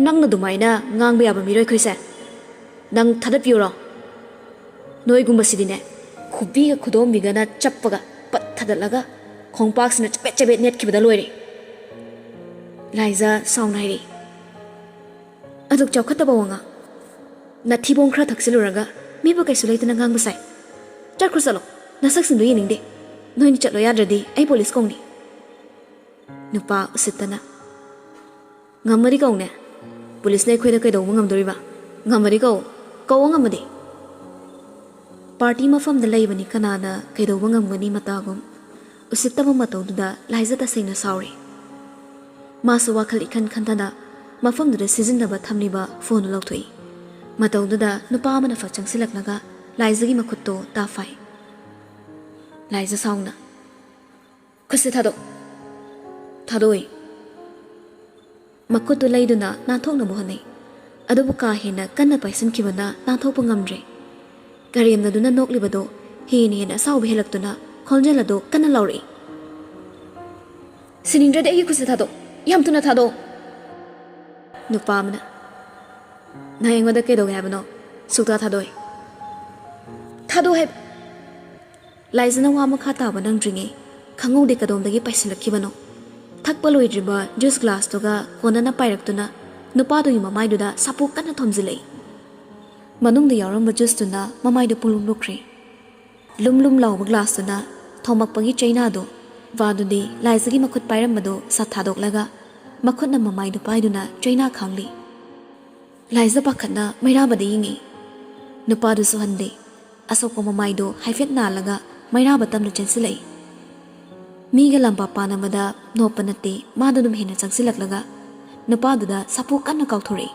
ꯅꯪꯅ ꯑꯗꯨꯃꯥꯏꯅ ꯉꯥꯡꯕ ꯌꯥꯕ ꯃꯤꯔꯣ ꯑꯩꯈꯣꯏꯁꯦ? ꯅꯪ ꯊꯥꯗꯠꯄꯤꯌꯨꯔꯣ? ꯅꯣꯏꯒꯨꯝꯕꯁꯤꯗꯤꯅꯦ, ꯈꯨꯕꯤꯒ ꯈꯨꯗꯣꯝꯕꯤꯒꯅ ꯆꯞꯄꯒ ꯄꯠ ꯊꯥꯗꯠꯂꯒ ꯈꯣꯡꯄꯥꯛꯁꯤꯅ ꯆꯕꯦꯠ ꯆꯕꯦꯠ ꯅꯦꯠꯈꯤꯕꯗ ꯂꯣꯏꯔꯦ"꯫ ꯂꯥꯏꯖ ꯁꯥꯎꯅ ꯍꯥꯏꯔꯛꯏ꯫ "ꯑꯗꯨꯛ ꯆꯥꯎꯈꯠꯇꯕ ꯋꯥꯉꯥꯡ! ꯅꯊꯤꯕꯣꯡ ꯈꯔ ꯊꯛꯆꯤꯜꯂꯨꯔꯒ ꯃꯤꯕꯨ ꯀꯩꯁꯨ ꯂꯩꯇꯅ ꯉꯥꯡꯕ ꯁꯥꯏ꯫ ꯆꯠꯈ꯭ꯔꯣ, ꯆꯠꯂꯣ꯫ ꯅꯁꯛꯁꯤꯡꯗꯨ ꯌꯦꯡꯅꯤꯡꯗꯦ꯫ ꯅꯣꯏꯅ ꯆꯠꯂꯣ ꯌꯥꯗ꯭ꯔꯗꯤ ꯑꯩ ꯄꯨꯂꯤꯁ ꯀꯧꯅꯤ꯫ ꯅꯨꯄꯥ ꯎꯁꯤꯠꯇꯅ, "ꯉꯝꯃꯗꯤ ꯀꯧꯅꯦ꯫ ꯄꯨꯂꯤꯁꯅ ꯑꯩꯈꯣꯏꯗ ꯀꯩꯗꯧꯕ ꯉꯝꯗꯣꯔꯤꯕ? ꯉꯝꯃꯗꯤ ꯀꯧ꯫ ꯀꯧꯑꯣ ꯉꯝꯃꯗꯤ꯫" ꯄꯥꯔꯇꯤ ꯃꯐꯝꯗ ꯂꯩꯕꯅꯤ, ꯀꯅꯥꯅ ꯀꯩꯗꯧꯕ ꯉꯝꯒꯅꯤ ꯃꯇꯥꯒꯨꯝ꯫ ꯎꯁꯤꯠꯇꯕ ꯃꯇꯧꯗꯨꯗ ꯂꯥꯏꯖ ꯇꯁꯦꯡꯅ ꯁꯥꯎꯔꯦ꯫ ꯃꯥꯁꯨ ꯋꯥꯈꯜ ꯏꯈꯟ ꯈꯟꯊꯅ ꯃꯐꯝꯗꯨꯗ ꯁꯤꯖꯤꯟꯅꯕ ꯊꯝꯂꯤꯕ ꯐꯣꯟꯗꯨ ꯂꯧꯊꯣꯛꯏ꯫ ꯃꯇꯧꯗꯨꯗ ꯅꯨꯄꯥ ꯑꯃꯅ ꯐꯠ ꯆꯪꯁꯤꯜꯂꯛꯂꯒ ꯂꯥꯏꯖꯒꯤ ꯃꯈꯨꯠꯇꯣ ꯇꯥꯐꯥꯏ꯫ ꯂꯥꯏꯖ ꯁꯥꯎꯅ, "ꯈꯨꯠꯁꯦ ꯊꯥꯗꯣꯛ꯫" ꯊꯥꯗꯣꯛꯏ꯫ ꯃꯈꯨꯠꯇꯨ ꯂꯩꯗꯨꯅ ꯅꯥꯟꯊꯣꯛꯅꯕ ꯍꯣꯠꯅꯩ꯫ ꯑꯗꯨꯕꯨ ꯀꯥ ꯍꯦꯟꯅ ꯀꯟꯅ ꯄꯥꯏꯁꯤꯟꯈꯤꯕꯅ ꯅꯥꯟꯊꯣꯛꯄ ꯉꯝꯗ꯭ꯔꯦ꯫ ꯀꯔꯦꯝꯅꯗꯨꯅ ꯅꯣꯛꯂꯤꯕꯗꯣ ꯍꯦꯟꯅ ꯍꯦꯟꯅ ꯑꯁꯥꯎꯕ ꯍꯦꯜꯂꯛꯇꯨꯅ ꯈꯣꯟꯖꯦꯜ ꯑꯗꯨ ꯀꯟꯅ ꯂꯥꯎꯔꯛꯏ, "ꯁꯤꯅꯤꯡꯗ꯭ꯔꯗꯤ ꯑꯩꯒꯤ ꯈꯨꯠꯁꯦ ꯊꯥꯗꯣꯛ꯫ ꯌꯥꯝ ꯊꯨꯅ ꯊꯥꯗꯣꯛ꯫" ꯅꯨꯄꯥ ꯑꯃꯅ, "ꯅꯪ ꯑꯩꯉꯣꯟꯗ ꯀꯩꯗꯧꯒꯦ ꯍꯥꯏꯕꯅꯣ? ꯁꯨꯛꯊꯥ ꯊꯥꯗꯣꯛꯑꯣꯏ꯫ ꯊꯥꯗꯣꯛ ꯍꯥꯏꯕ꯫" ꯂꯥꯏꯖꯅ ꯋꯥ ꯃꯈꯥ ꯇꯥꯕ ꯅꯪꯗ꯭ꯔꯤꯉꯩ ꯈꯪꯍꯧꯗꯦ ꯀꯗꯣꯝꯗꯒꯤ ꯄꯥꯏꯁꯤꯜꯂꯛꯈꯤꯕꯅꯣ꯫ ꯊꯛꯄ ꯂꯣꯏꯗ꯭ꯔꯤꯕ ꯖꯨꯁ ꯒ꯭ꯂꯥꯁꯇꯨꯒ ꯀꯣꯟꯅꯅ ꯄꯥꯏꯔꯛꯇꯨꯅ ꯅꯨꯄꯥꯗꯨꯒꯤ ꯃꯃꯥꯏꯗꯨꯗ ꯁꯥꯄꯣꯛ ꯀꯟꯅ ꯊꯣꯝꯖꯤꯜꯂꯛꯏ꯫ ꯃꯅꯨꯡꯗ ꯌꯥꯎꯔꯝꯕ ꯖꯨꯁꯇꯨꯅ ꯃꯃꯥꯏꯗꯨ ꯄꯨꯡꯂꯨꯞ ꯂꯨꯞꯈ꯭ꯔꯦ꯫ ꯂꯨꯝ ꯂꯨꯝ ꯂꯥꯎꯕ ꯒ꯭ꯂꯥꯁꯇꯨꯅ ꯊꯣꯝꯃꯛꯄꯒꯤ ꯆꯩꯅꯥꯗꯨ, ꯋꯥꯗꯨꯗꯤ ꯂꯥꯏꯖꯒꯤ ꯃꯈꯨꯠ ꯄꯥꯏꯔꯝꯕꯗꯨ ꯁꯠ ꯊꯥꯗꯣꯛꯂꯒ ꯃꯈꯨꯠꯅ ꯃꯃꯥꯏꯗꯨ ꯄꯥꯏꯗꯨꯅ ꯆꯩꯅꯥ ꯈꯥꯡꯂꯤ꯫ ꯂꯥꯏꯖ ꯄꯥꯈꯠꯅ ꯃꯩꯔꯥꯕꯗ ꯌꯦꯡꯉꯤ꯫ ꯅꯨꯄꯥꯗꯨꯁꯨ ꯍꯟꯗꯦ꯫ ꯑꯁꯣꯛꯄ ꯃꯃꯥꯏꯗꯨ ꯍꯥꯏꯐꯦꯠ ꯅꯥꯜꯂꯒ ꯃꯩꯔꯥꯕ ꯇꯞꯅ ꯆꯦꯟꯁꯤꯜꯂꯛꯏ꯫ ꯃꯤꯒ ꯂꯝꯕꯥ ꯄꯥꯅꯕꯗ ꯅꯣꯞꯄ ꯅꯠꯇꯦ, ꯃꯥꯗꯨ ꯑꯗꯨꯝ ꯍꯦꯟꯅ ꯆꯪꯁꯤꯜꯂꯛꯂꯒ ꯅꯨꯄꯥꯗꯨꯗ ꯁꯥꯄꯣꯛ ꯀꯟꯅ ꯀꯥꯎꯊꯣꯔꯛꯏ꯫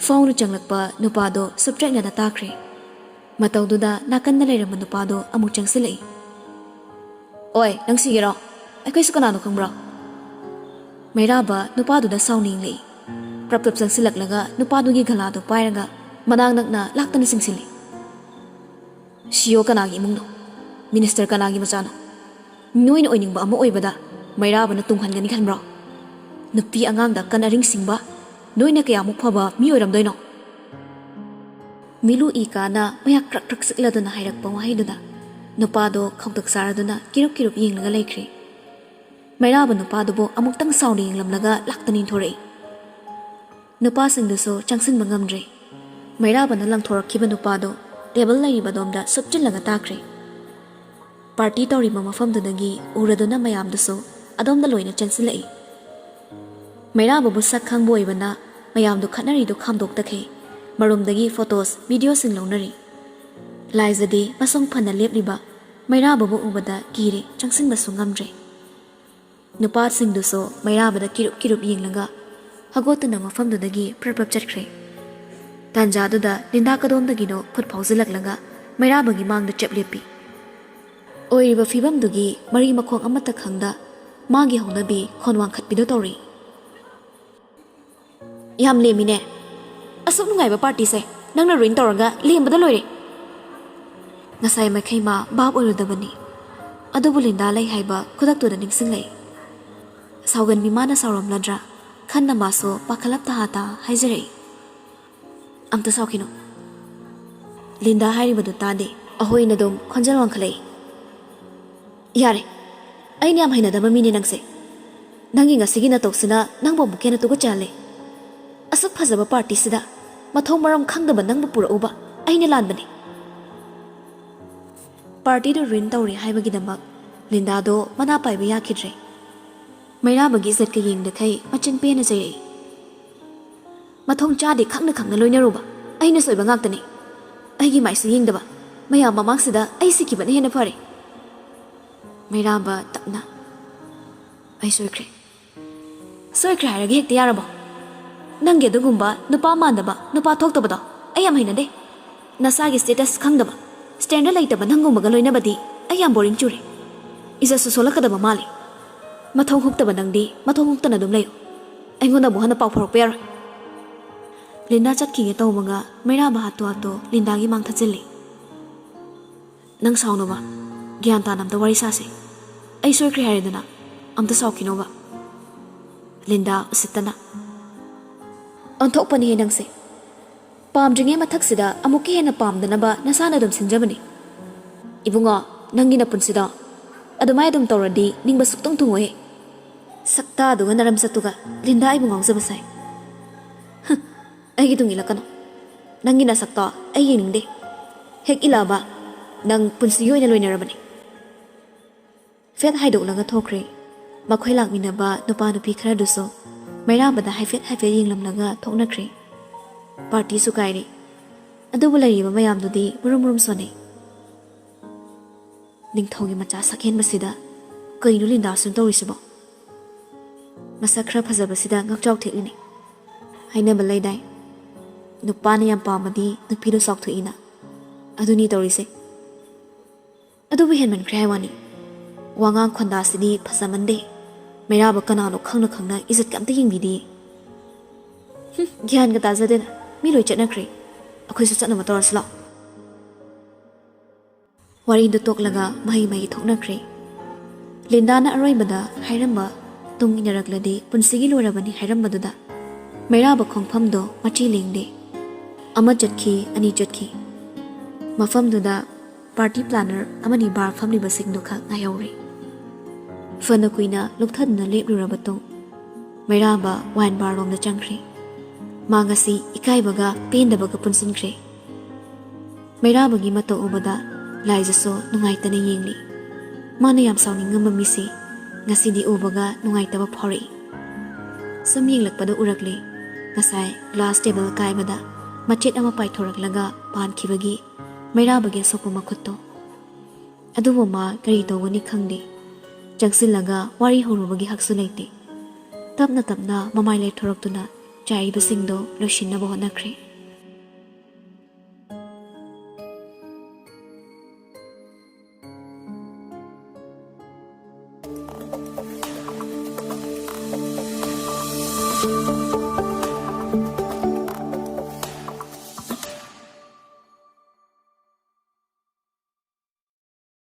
ꯐꯥꯎꯅ ꯆꯪꯂꯛꯄ ꯅꯨꯄꯥꯗꯣ ꯁꯨꯞꯇ꯭ꯔꯦꯛꯅꯅ ꯇꯥꯈ꯭ꯔꯦ꯫ ꯃꯇꯧꯗꯨꯗ ꯅꯥꯀꯟꯗ ꯂꯩꯔꯝꯕ ꯅꯨꯄꯥꯗꯣ ꯑꯃꯨꯛ ꯆꯪꯁꯤꯜꯂꯛꯏ꯫ "ꯑꯣꯏ, ꯅꯪ ꯁꯤꯒꯦꯔꯣ? ꯑꯩꯈꯣꯏꯁꯨ ꯀꯅꯥꯅꯣ ꯈꯪꯕ꯭ꯔꯣ?" ꯃꯩꯔꯥꯕ ꯅꯨꯄꯥꯗꯨꯗ ꯁꯥꯎꯅꯤꯡꯂꯛꯏ꯫ ꯄ꯭ꯔꯞ ꯄ꯭ꯔꯞ ꯆꯪꯁꯤꯜꯂꯛꯂꯒ ꯅꯨꯄꯥꯗꯨꯒꯤ ꯒꯂꯥꯗꯨ ꯄꯥꯏꯔꯒ ꯃꯅꯥꯛ ꯅꯛꯅ ꯂꯥꯛꯇꯅ ꯆꯤꯡꯁꯤꯜꯂꯤ꯫ "ꯁꯤꯌꯣ ꯀꯅꯥꯒꯤ ꯏꯃꯨꯡꯅꯣ? ꯃꯤꯅꯤꯁꯇꯔ ꯀꯅꯥꯒꯤ ꯃꯆꯥꯅꯣ? ꯅꯣꯏꯅ ꯑꯣꯏꯅꯤꯡꯕ ꯑꯃ ꯑꯣꯏꯕꯗ ꯃꯩꯔꯥꯕꯅ ꯇꯨꯡꯍꯟꯒꯅꯤ ꯈꯟꯕ꯭ꯔꯣ? ꯅꯨꯄꯤ ꯑꯉꯥꯡꯗ ꯑꯀꯟ ꯑꯔꯤꯡ ꯁꯤꯡꯕ ꯅꯣꯏꯅ ꯀꯌꯥꯃꯨꯛ ꯐꯕ ꯃꯤ ꯑꯣꯏꯔꯝꯗꯣꯏꯅꯣ?" ꯃꯤꯂꯨ ꯏ ꯀꯥꯅ ꯃꯌꯥ ꯀ꯭ꯔꯛ ꯀ꯭ꯔꯛ ꯆꯤꯛꯂꯗꯨꯅ ꯍꯥꯏꯔꯛꯄ ꯋꯥꯍꯩꯗꯨꯗ ꯅꯨꯄꯥꯗꯣ ꯈꯧꯇꯛ ꯆꯥꯔꯗꯨꯅ ꯀꯤꯔꯨꯞ ꯀꯤꯔꯨꯞ ꯌꯦꯡꯂꯒ ꯂꯩꯈ꯭ꯔꯦ꯫ ꯃꯩꯔꯥꯕ ꯅꯨꯄꯥꯗꯨꯕꯨ ꯑꯃꯨꯛꯇꯪ ꯁꯥꯎꯅ ꯌꯦꯡꯂꯝꯂꯒ ꯂꯥꯛꯇꯅ ꯏꯟꯊꯣꯔꯛꯏ꯫ ꯅꯨꯄꯥꯁꯤꯡꯗꯨꯁꯨ ꯆꯪꯁꯤꯟꯕ ꯉꯝꯗ꯭ꯔꯦ꯫ ꯃꯩꯔꯥꯕꯅ ꯂꯪꯊꯣꯔꯛꯈꯤꯕ ꯅꯨꯄꯥꯗꯣ ꯇꯦꯕꯜ ꯂꯩꯔꯤꯕꯗꯣꯝꯗ ꯁꯨꯞꯆꯤꯜꯂꯒ ꯇꯥꯈ꯭ꯔꯦ꯫ ꯄꯥꯔꯇꯤ ꯇꯧꯔꯤꯕ ꯃꯐꯝꯗꯨꯗꯒꯤ ꯎꯔꯗꯨꯅ ꯃꯌꯥꯝꯗꯨꯁꯨ ꯑꯗꯣꯝꯗ ꯂꯣꯏꯅ ꯆꯦꯟꯁꯤꯜꯂꯛꯏ꯫ ꯃꯩꯔꯥꯕꯕꯨ ꯁꯛ ꯈꯪꯕ ꯑꯣꯏꯕꯅ ꯃꯌꯥꯝꯗꯨ ꯈꯠꯅꯔꯤꯗꯨ ꯈꯥꯝꯗꯣꯛꯇꯈꯩ ꯃꯔꯨꯝꯗꯒꯤ ꯐꯣꯇꯣꯁ, ꯚꯤꯗꯤꯑꯣꯁꯤꯡ ꯂꯧꯅꯔꯤ꯫ ꯂꯥꯏꯖꯗꯤ ꯃꯁꯣꯡ ꯐꯅ ꯂꯦꯞꯂꯤꯕ ꯃꯩꯔꯥꯕꯕꯨ ꯎꯕꯗ ꯀꯤꯔꯦ, ꯆꯪꯁꯤꯟꯕꯁꯨ ꯉꯝꯗ꯭ꯔꯦ꯫ ꯅꯨꯄꯥꯁꯤꯡꯗꯨꯁꯨ ꯃꯩꯔꯥꯕꯗ ꯀꯤꯔꯨꯞ ꯀꯤꯔꯨꯞ ꯌꯦꯡꯂꯒ ꯍꯒꯣꯠꯇꯨꯅ ꯃꯐꯝꯗꯨꯗꯒꯤ ꯄ꯭ꯔꯞ ꯄ꯭ꯔꯞ ꯆꯠꯈ꯭ꯔꯦ꯫ ꯇꯥꯟꯖꯥꯗꯨꯗ ꯂꯤꯟꯗꯥ ꯀꯗꯣꯝꯗꯒꯤꯅꯣ ꯈꯨꯠ ꯐꯥꯎꯖꯤꯜꯂꯛꯂꯒ ꯃꯩꯔꯥꯕꯒꯤ ꯃꯥꯡꯗ ꯆꯞ ꯂꯦꯞꯄꯤ꯫ ꯑꯣꯏꯔꯤꯕ ꯐꯤꯕꯝꯗꯨꯒꯤ ꯃꯔꯤ ꯃꯈꯣꯡ ꯑꯃꯠꯇ ꯈꯪꯗ ꯃꯥꯒꯤ ꯍꯧꯅꯕꯤ ꯈꯣꯟ ꯋꯥꯡꯈꯠꯄꯤꯗꯨ ꯇꯧꯔꯤ꯫ "ꯌꯥꯝ ꯂꯦꯝꯃꯤꯅꯦ꯫ ꯑꯁꯨꯛ ꯅꯨꯡꯉꯥꯏꯕ ꯄꯥꯔꯇꯤꯁꯦ ꯅꯪꯅ ꯔꯨꯏꯟ ꯇꯧꯔꯒ ꯂꯦꯝꯕꯗ ꯂꯣꯏꯔꯦ꯫" ꯉꯁꯥꯏ ꯃꯈꯩ ꯃꯥ ꯚꯥꯞ ꯑꯣꯏꯔꯨꯗꯕꯅꯤ꯫ ꯑꯗꯨꯕꯨ ꯂꯤꯟꯗꯥ ꯂꯩ ꯍꯥꯏꯕ ꯈꯨꯗꯛꯇꯨꯗ ꯅꯤꯡꯁꯤꯡꯂꯛꯏ꯫ ꯁꯥꯎꯒꯟꯕꯤ ꯃꯥꯅ ꯁꯥꯎꯔꯝꯂꯗ꯭ꯔꯥ ꯈꯟꯅ ꯃꯥꯁꯨ ꯄꯥꯈꯠꯂꯞ ꯇꯍꯥ ꯇꯍꯥ ꯍꯥꯏꯖꯔꯛꯏ꯫ "ꯑꯝꯇ ꯁꯥꯎꯈꯤꯅꯣ꯫" ꯂꯤꯟꯗꯥ ꯍꯥꯏꯔꯤꯕꯗꯨ ꯇꯥꯗꯦ꯫ ꯑꯍꯣꯏꯅ ꯑꯗꯨꯝ ꯈꯣꯟꯖꯦꯜ ꯋꯥꯡꯈꯠꯂꯛꯏ꯫ "ꯌꯥꯔꯦ, ꯑꯩꯅ ꯌꯥꯝ ꯍꯩꯅꯗꯕ ꯃꯤꯅꯦ ꯅꯪꯁꯦ꯫ ꯅꯪꯒꯤ ꯉꯁꯤꯒꯤ ꯅꯇꯧꯁꯤꯅ ꯅꯪꯕꯨ ꯑꯃꯨꯛꯀ ꯍꯦꯟꯅ ꯇꯨꯀꯠꯆꯍꯜꯂꯦ꯫ ꯑꯁꯨꯛ ꯐꯖꯕ ꯄꯥꯔꯇꯤꯁꯤꯗ ꯃꯊꯣꯡ ꯃꯔꯝ ꯈꯪꯗꯕ ꯅꯪꯕꯨ ꯄꯨꯔꯛꯎꯕ ꯑꯩꯅ ꯂꯥꯟꯕꯅꯦ꯫" ꯄꯥꯔꯇꯤꯗꯨ ꯔꯨꯏꯟ ꯇꯧꯔꯦ ꯍꯥꯏꯕꯒꯤꯗꯃꯛ ꯂꯤꯟꯗꯥꯗꯣ ꯃꯅꯥ ꯄꯥꯏꯕ ꯌꯥꯈꯤꯗ꯭ꯔꯦ꯫ ꯃꯩꯔꯥꯕꯒꯤ ꯏꯖꯠꯀ ꯌꯦꯡꯗꯈꯩ ꯃꯆꯤꯟ ꯄꯦꯟꯅ ꯆꯩꯔꯛꯏ꯫ "ꯃꯊꯣꯡ ꯆꯥꯗꯦ ꯈꯪꯅ ꯈꯪꯅ ꯂꯣꯏꯅꯔꯨꯕ ꯑꯩꯅ ꯁꯣꯏꯕ ꯉꯥꯛꯇꯅꯤ꯫ ꯑꯩꯒꯤ ꯃꯥꯏꯁꯨ ꯌꯦꯡꯗꯕ ꯃꯌꯥꯝ ꯃꯃꯥꯡꯁꯤꯗ ꯑꯩ ꯁꯤꯈꯤꯕꯅ ꯍꯦꯟꯅ ꯐꯔꯦ꯫" ꯃꯩꯔꯥꯕ ꯇꯞꯅ, "ꯑꯩ ꯁꯣꯏꯈ꯭ꯔꯦ꯫ ꯁꯣꯏꯈ꯭ꯔꯦ ꯍꯥꯏꯔꯒ ꯍꯦꯛꯇ ꯌꯥꯔꯕꯣ? ꯅꯪꯒꯤ ꯑꯗꯨꯒꯨꯝꯕ ꯅꯨꯄꯥ ꯃꯥꯟꯗꯕ, ꯅꯨꯄꯥ ꯊꯣꯛꯇꯕꯗꯣ ꯑꯩ ꯌꯥꯝ ꯍꯩꯅꯗꯦ꯫ ꯅꯁꯥꯒꯤ ꯁ꯭ꯇꯦꯇꯁ ꯈꯪꯗꯕ, ꯁ꯭ꯇꯦꯟꯗꯔꯗ ꯂꯩꯇꯕ ꯅꯪꯒꯨꯝꯕꯒ ꯂꯣꯏꯅꯕꯗꯤ ꯑꯩ ꯌꯥꯝ ꯕꯣꯔꯤꯡ ꯆꯨꯔꯦ꯫ ꯏꯖꯠꯁꯨ ꯁꯣꯜꯂꯛꯀꯗꯕ ꯃꯥꯜꯂꯤ꯫ ꯃꯊꯣꯡ ꯍꯨꯛꯇꯕ ꯅꯪꯗꯤ ꯃꯊꯣꯡ ꯍꯨꯛꯇꯅ ꯑꯗꯨꯝ ꯂꯩꯌꯨ꯫ ꯑꯩꯉꯣꯟꯗ ꯑꯃꯨꯛ ꯍꯟꯅ ꯄꯥꯎ ꯐꯥꯎꯔꯛꯄ ꯌꯥꯔꯣꯏ꯫" ꯂꯤꯟꯗꯥ ꯆꯠꯈꯤꯒꯦ ꯇꯧꯕꯒ ꯃꯩꯔꯥꯕ ꯍꯥꯠꯇꯨ ꯍꯥꯠꯇꯨ ꯂꯤꯟꯗꯥꯒꯤ ꯃꯥꯡ ꯊꯠꯆꯤꯜꯂꯤ꯫ "ꯅꯪ ꯁꯥꯎꯅꯨꯕ, ꯒ꯭ꯌꯥꯟ ꯇꯥꯅ ꯑꯝꯇ ꯋꯥꯔꯤ ꯁꯥꯁꯦ꯫ ꯑꯩ ꯁꯣꯏꯈ꯭ꯔꯦ ꯍꯥꯏꯔꯦꯗꯅ, ꯑꯝꯇ ꯁꯥꯎꯈꯤꯅꯣꯕ꯫" ꯂꯤꯟꯗꯥ ꯎꯁꯤꯠꯇꯅ, "ꯑꯣꯟꯊꯣꯛꯄꯅꯤꯍꯦ ꯅꯪꯁꯦ꯫ ꯄꯥꯝꯗ꯭ꯔꯤꯉꯩ ꯃꯊꯛꯁꯤꯗ ꯑꯃꯨꯛꯀ ꯍꯦꯟꯅ ꯄꯥꯝꯗꯅꯕ ꯅꯁꯥꯅ ꯑꯗꯨꯝ ꯁꯤꯟꯖꯕꯅꯤ꯫ ꯏꯕꯨꯡꯉꯣ, ꯅꯪꯒꯤ ꯅꯄꯨꯟꯁꯤꯗꯣ ꯑꯗꯨꯃꯥꯏ ꯑꯗꯨꯝ ꯇꯧꯔꯗꯤ ꯅꯤꯡꯕ ꯁꯨꯛꯊꯨꯡ ꯊꯨꯡꯉꯣꯏꯍꯦ꯫ ꯁꯛꯇꯥꯗꯨꯒ ꯅꯔꯝꯆꯠꯇꯨꯒ ꯂꯤꯟꯗꯥ ꯑꯩꯕꯨ ꯉꯥꯎꯖꯕ ꯁꯥꯏ꯫ ꯍꯨꯝ, ꯑꯩꯒꯤ ꯇꯨꯡ ꯏꯜꯂꯛꯀꯅꯨ꯫" "ꯅꯪꯒꯤ ꯅꯁꯛꯇꯣ ꯑꯩ ꯌꯦꯡꯅꯤꯡꯗꯦ꯫ ꯍꯦꯛ ꯏꯜꯂꯛꯑꯕ ꯅꯪ ꯄꯨꯟꯁꯤꯒꯤ ꯑꯣꯏꯅ ꯂꯣꯏꯅꯔꯕꯅꯤ"꯫ ꯐꯦꯠ ꯍꯥꯏꯗꯣꯛꯂꯒ ꯊꯣꯛꯈ꯭ꯔꯦ꯫ ꯃꯈꯣꯏ ꯂꯥꯛꯃꯤꯟꯅꯕ ꯅꯨꯄꯥ ꯅꯨꯄꯤ ꯈꯔꯗꯨꯁꯨ ꯃꯩꯔꯥꯕꯗ ꯍꯥꯏꯐꯦꯠ ꯍꯥꯏꯐꯦꯠ ꯌꯦꯡꯂꯝꯂꯒ ꯊꯣꯛꯅꯈ꯭ꯔꯦ꯫ ꯄꯥꯔꯇꯤꯁꯨ ꯀꯥꯏꯔꯦ꯫ ꯑꯗꯨꯕꯨ ꯂꯩꯔꯤꯕ ꯃꯌꯥꯝꯗꯨꯗꯤ ꯃꯨꯔꯨꯝ ꯃꯨꯔꯨꯝ ꯁꯣꯟꯅꯩ꯫ ꯅꯤꯡꯊꯧꯒꯤ ꯃꯆꯥ ꯁꯛꯍꯦꯟꯕꯁꯤꯗ ꯀꯩꯅꯣ ꯂꯤꯟꯗꯥꯁꯨꯅ ꯇꯧꯔꯤꯁꯤꯕꯣ? ꯃꯁꯛ ꯈꯔ ꯐꯖꯕꯁꯤꯗ ꯉꯛꯆꯥꯎ ꯊꯦꯛꯂꯤꯅꯦ꯫ ꯍꯥꯏꯅꯕ ꯂꯩꯗꯥꯏ, "ꯅꯨꯄꯥꯅ ꯌꯥꯝ ꯄꯥꯝꯃꯗꯤ ꯅꯨꯄꯤꯗꯣ ꯆꯥꯎꯊꯣꯛꯏꯅ"꯫ ꯑꯗꯨꯅꯤ ꯇꯧꯔꯤꯁꯦ꯫ ꯑꯗꯨꯕꯨ ꯍꯦꯟꯃꯟꯈ꯭ꯔꯦ ꯍꯥꯏ ꯋꯥꯅꯤ꯫ ꯋꯥꯉꯥꯡ ꯈꯣꯟꯗꯥꯁꯤꯗꯤ ꯐꯖꯃꯟꯗꯦ꯫ ꯃꯩꯔꯥꯕ ꯀꯅꯥꯅꯣ ꯈꯪꯅ ꯈꯪꯅ ꯏꯖꯠꯀ ꯑꯝꯇ ꯌꯦꯡꯕꯤꯗꯦ꯫ ꯍꯨꯝ, ꯒ꯭ꯌꯥꯟꯒ ꯇꯥꯖꯗꯦꯗ꯫ ꯃꯤ ꯂꯣꯏ ꯆꯠꯅꯈ꯭ꯔꯦ꯫ ꯑꯩꯈꯣꯏꯁꯨ ꯆꯠꯅꯕ ꯇꯧꯔꯁꯤ ꯂꯥꯛꯑꯣ꯫ ꯋꯥꯔꯤꯗꯨ ꯇꯣꯛꯂꯒ ꯃꯍꯩ ꯃꯍꯩ ꯊꯣꯛꯅꯈ꯭ꯔꯦ꯫ ꯂꯤꯟꯗꯥꯅ ꯑꯔꯣꯏꯕꯗ ꯍꯥꯏꯔꯝꯕ ꯇꯨꯡ ꯏꯟꯅꯔꯛꯂꯗꯤ ꯄꯨꯟꯁꯤꯒꯤ ꯂꯣꯏꯔꯕꯅꯤ ꯍꯥꯏꯔꯝꯕꯗꯨꯗ ꯃꯩꯔꯥꯕ ꯈꯣꯡꯐꯝꯗꯣ ꯃꯆꯤ ꯂꯦꯡꯗꯦ꯫ ꯑꯃ ꯆꯠꯈꯤ, ꯑꯅꯤ ꯆꯠꯈꯤ꯫ ꯃꯐꯝꯗꯨꯗ ꯄꯥꯔꯇꯤ ꯄ꯭ꯂꯥꯅꯔ ꯑꯃꯅꯤ ꯕꯥꯔ ꯐꯝꯂꯤꯕꯁꯤꯡꯗꯨ ꯈꯛ ꯉꯥꯏꯍꯧꯔꯦ꯫ ꯐꯅ ꯀꯨꯏꯅ ꯂꯨꯞꯊꯗꯨꯅ ꯂꯦꯞꯂꯨꯔꯕ ꯇꯨꯡ ꯃꯩꯔꯥꯕ ꯋꯥꯏꯟ ꯕꯥꯔ ꯔꯣꯝꯗ ꯆꯪꯈ꯭ꯔꯦ꯫ ꯃꯥ ꯉꯁꯤ ꯏꯀꯥꯏꯕꯒ ꯄꯦꯟꯗꯕꯒ ꯄꯨꯟꯁꯤꯟꯈ꯭ꯔꯦ꯫ ꯃꯩꯔꯥꯕꯒꯤ ꯃꯇꯧ ꯎꯕꯗ ꯂꯥꯏꯖꯁꯨ ꯅꯨꯡꯉꯥꯏꯇꯅ ꯌꯦꯡꯂꯤ꯫ ꯃꯥꯅ ꯌꯥꯝ ꯁꯥꯎꯅꯤꯡꯉꯝꯕ ꯃꯤꯁꯤ ꯉꯁꯤꯗꯤ ꯎꯕꯒ ꯅꯨꯡꯉꯥꯏꯇꯕ ꯐꯥꯎꯔꯛꯏ꯫ ꯁꯨꯝ ꯌꯦꯡꯂꯛꯄꯗ ꯎꯔꯛꯂꯦ, ꯉꯁꯥꯏ ꯒ꯭ꯂꯥꯁ ꯇꯦꯕꯜ ꯀꯥꯏꯕꯗ ꯃꯆꯦꯠ ꯑꯃ ꯄꯥꯏꯊꯣꯔꯛꯂꯒ ꯄꯥꯟꯈꯤꯕꯒꯤ ꯃꯩꯔꯥꯕꯒꯤ ꯑꯁꯣꯛꯄ ꯃꯈꯨꯠꯇꯣ꯫ ꯑꯗꯨꯕꯨ ꯃꯥ ꯀꯔꯤ ꯇꯧꯒꯅꯤ ꯈꯪꯗꯦ꯫ ꯆꯪꯁꯤꯜꯂꯒ ꯋꯥꯔꯤ ꯍꯧꯔꯨꯕꯒꯤ ꯍꯛꯁꯨ ꯂꯩꯇꯦ꯫ ꯇꯞꯅ ꯇꯞꯅ ꯃꯃꯥꯏ ꯂꯩꯊꯣꯔꯛꯇꯨꯅ ꯆꯥꯏꯔꯤꯕꯁꯤꯡꯗꯣ ꯂꯣꯏꯁꯤꯟꯅꯕ ꯍꯣꯠꯅꯈ꯭ꯔꯦ꯫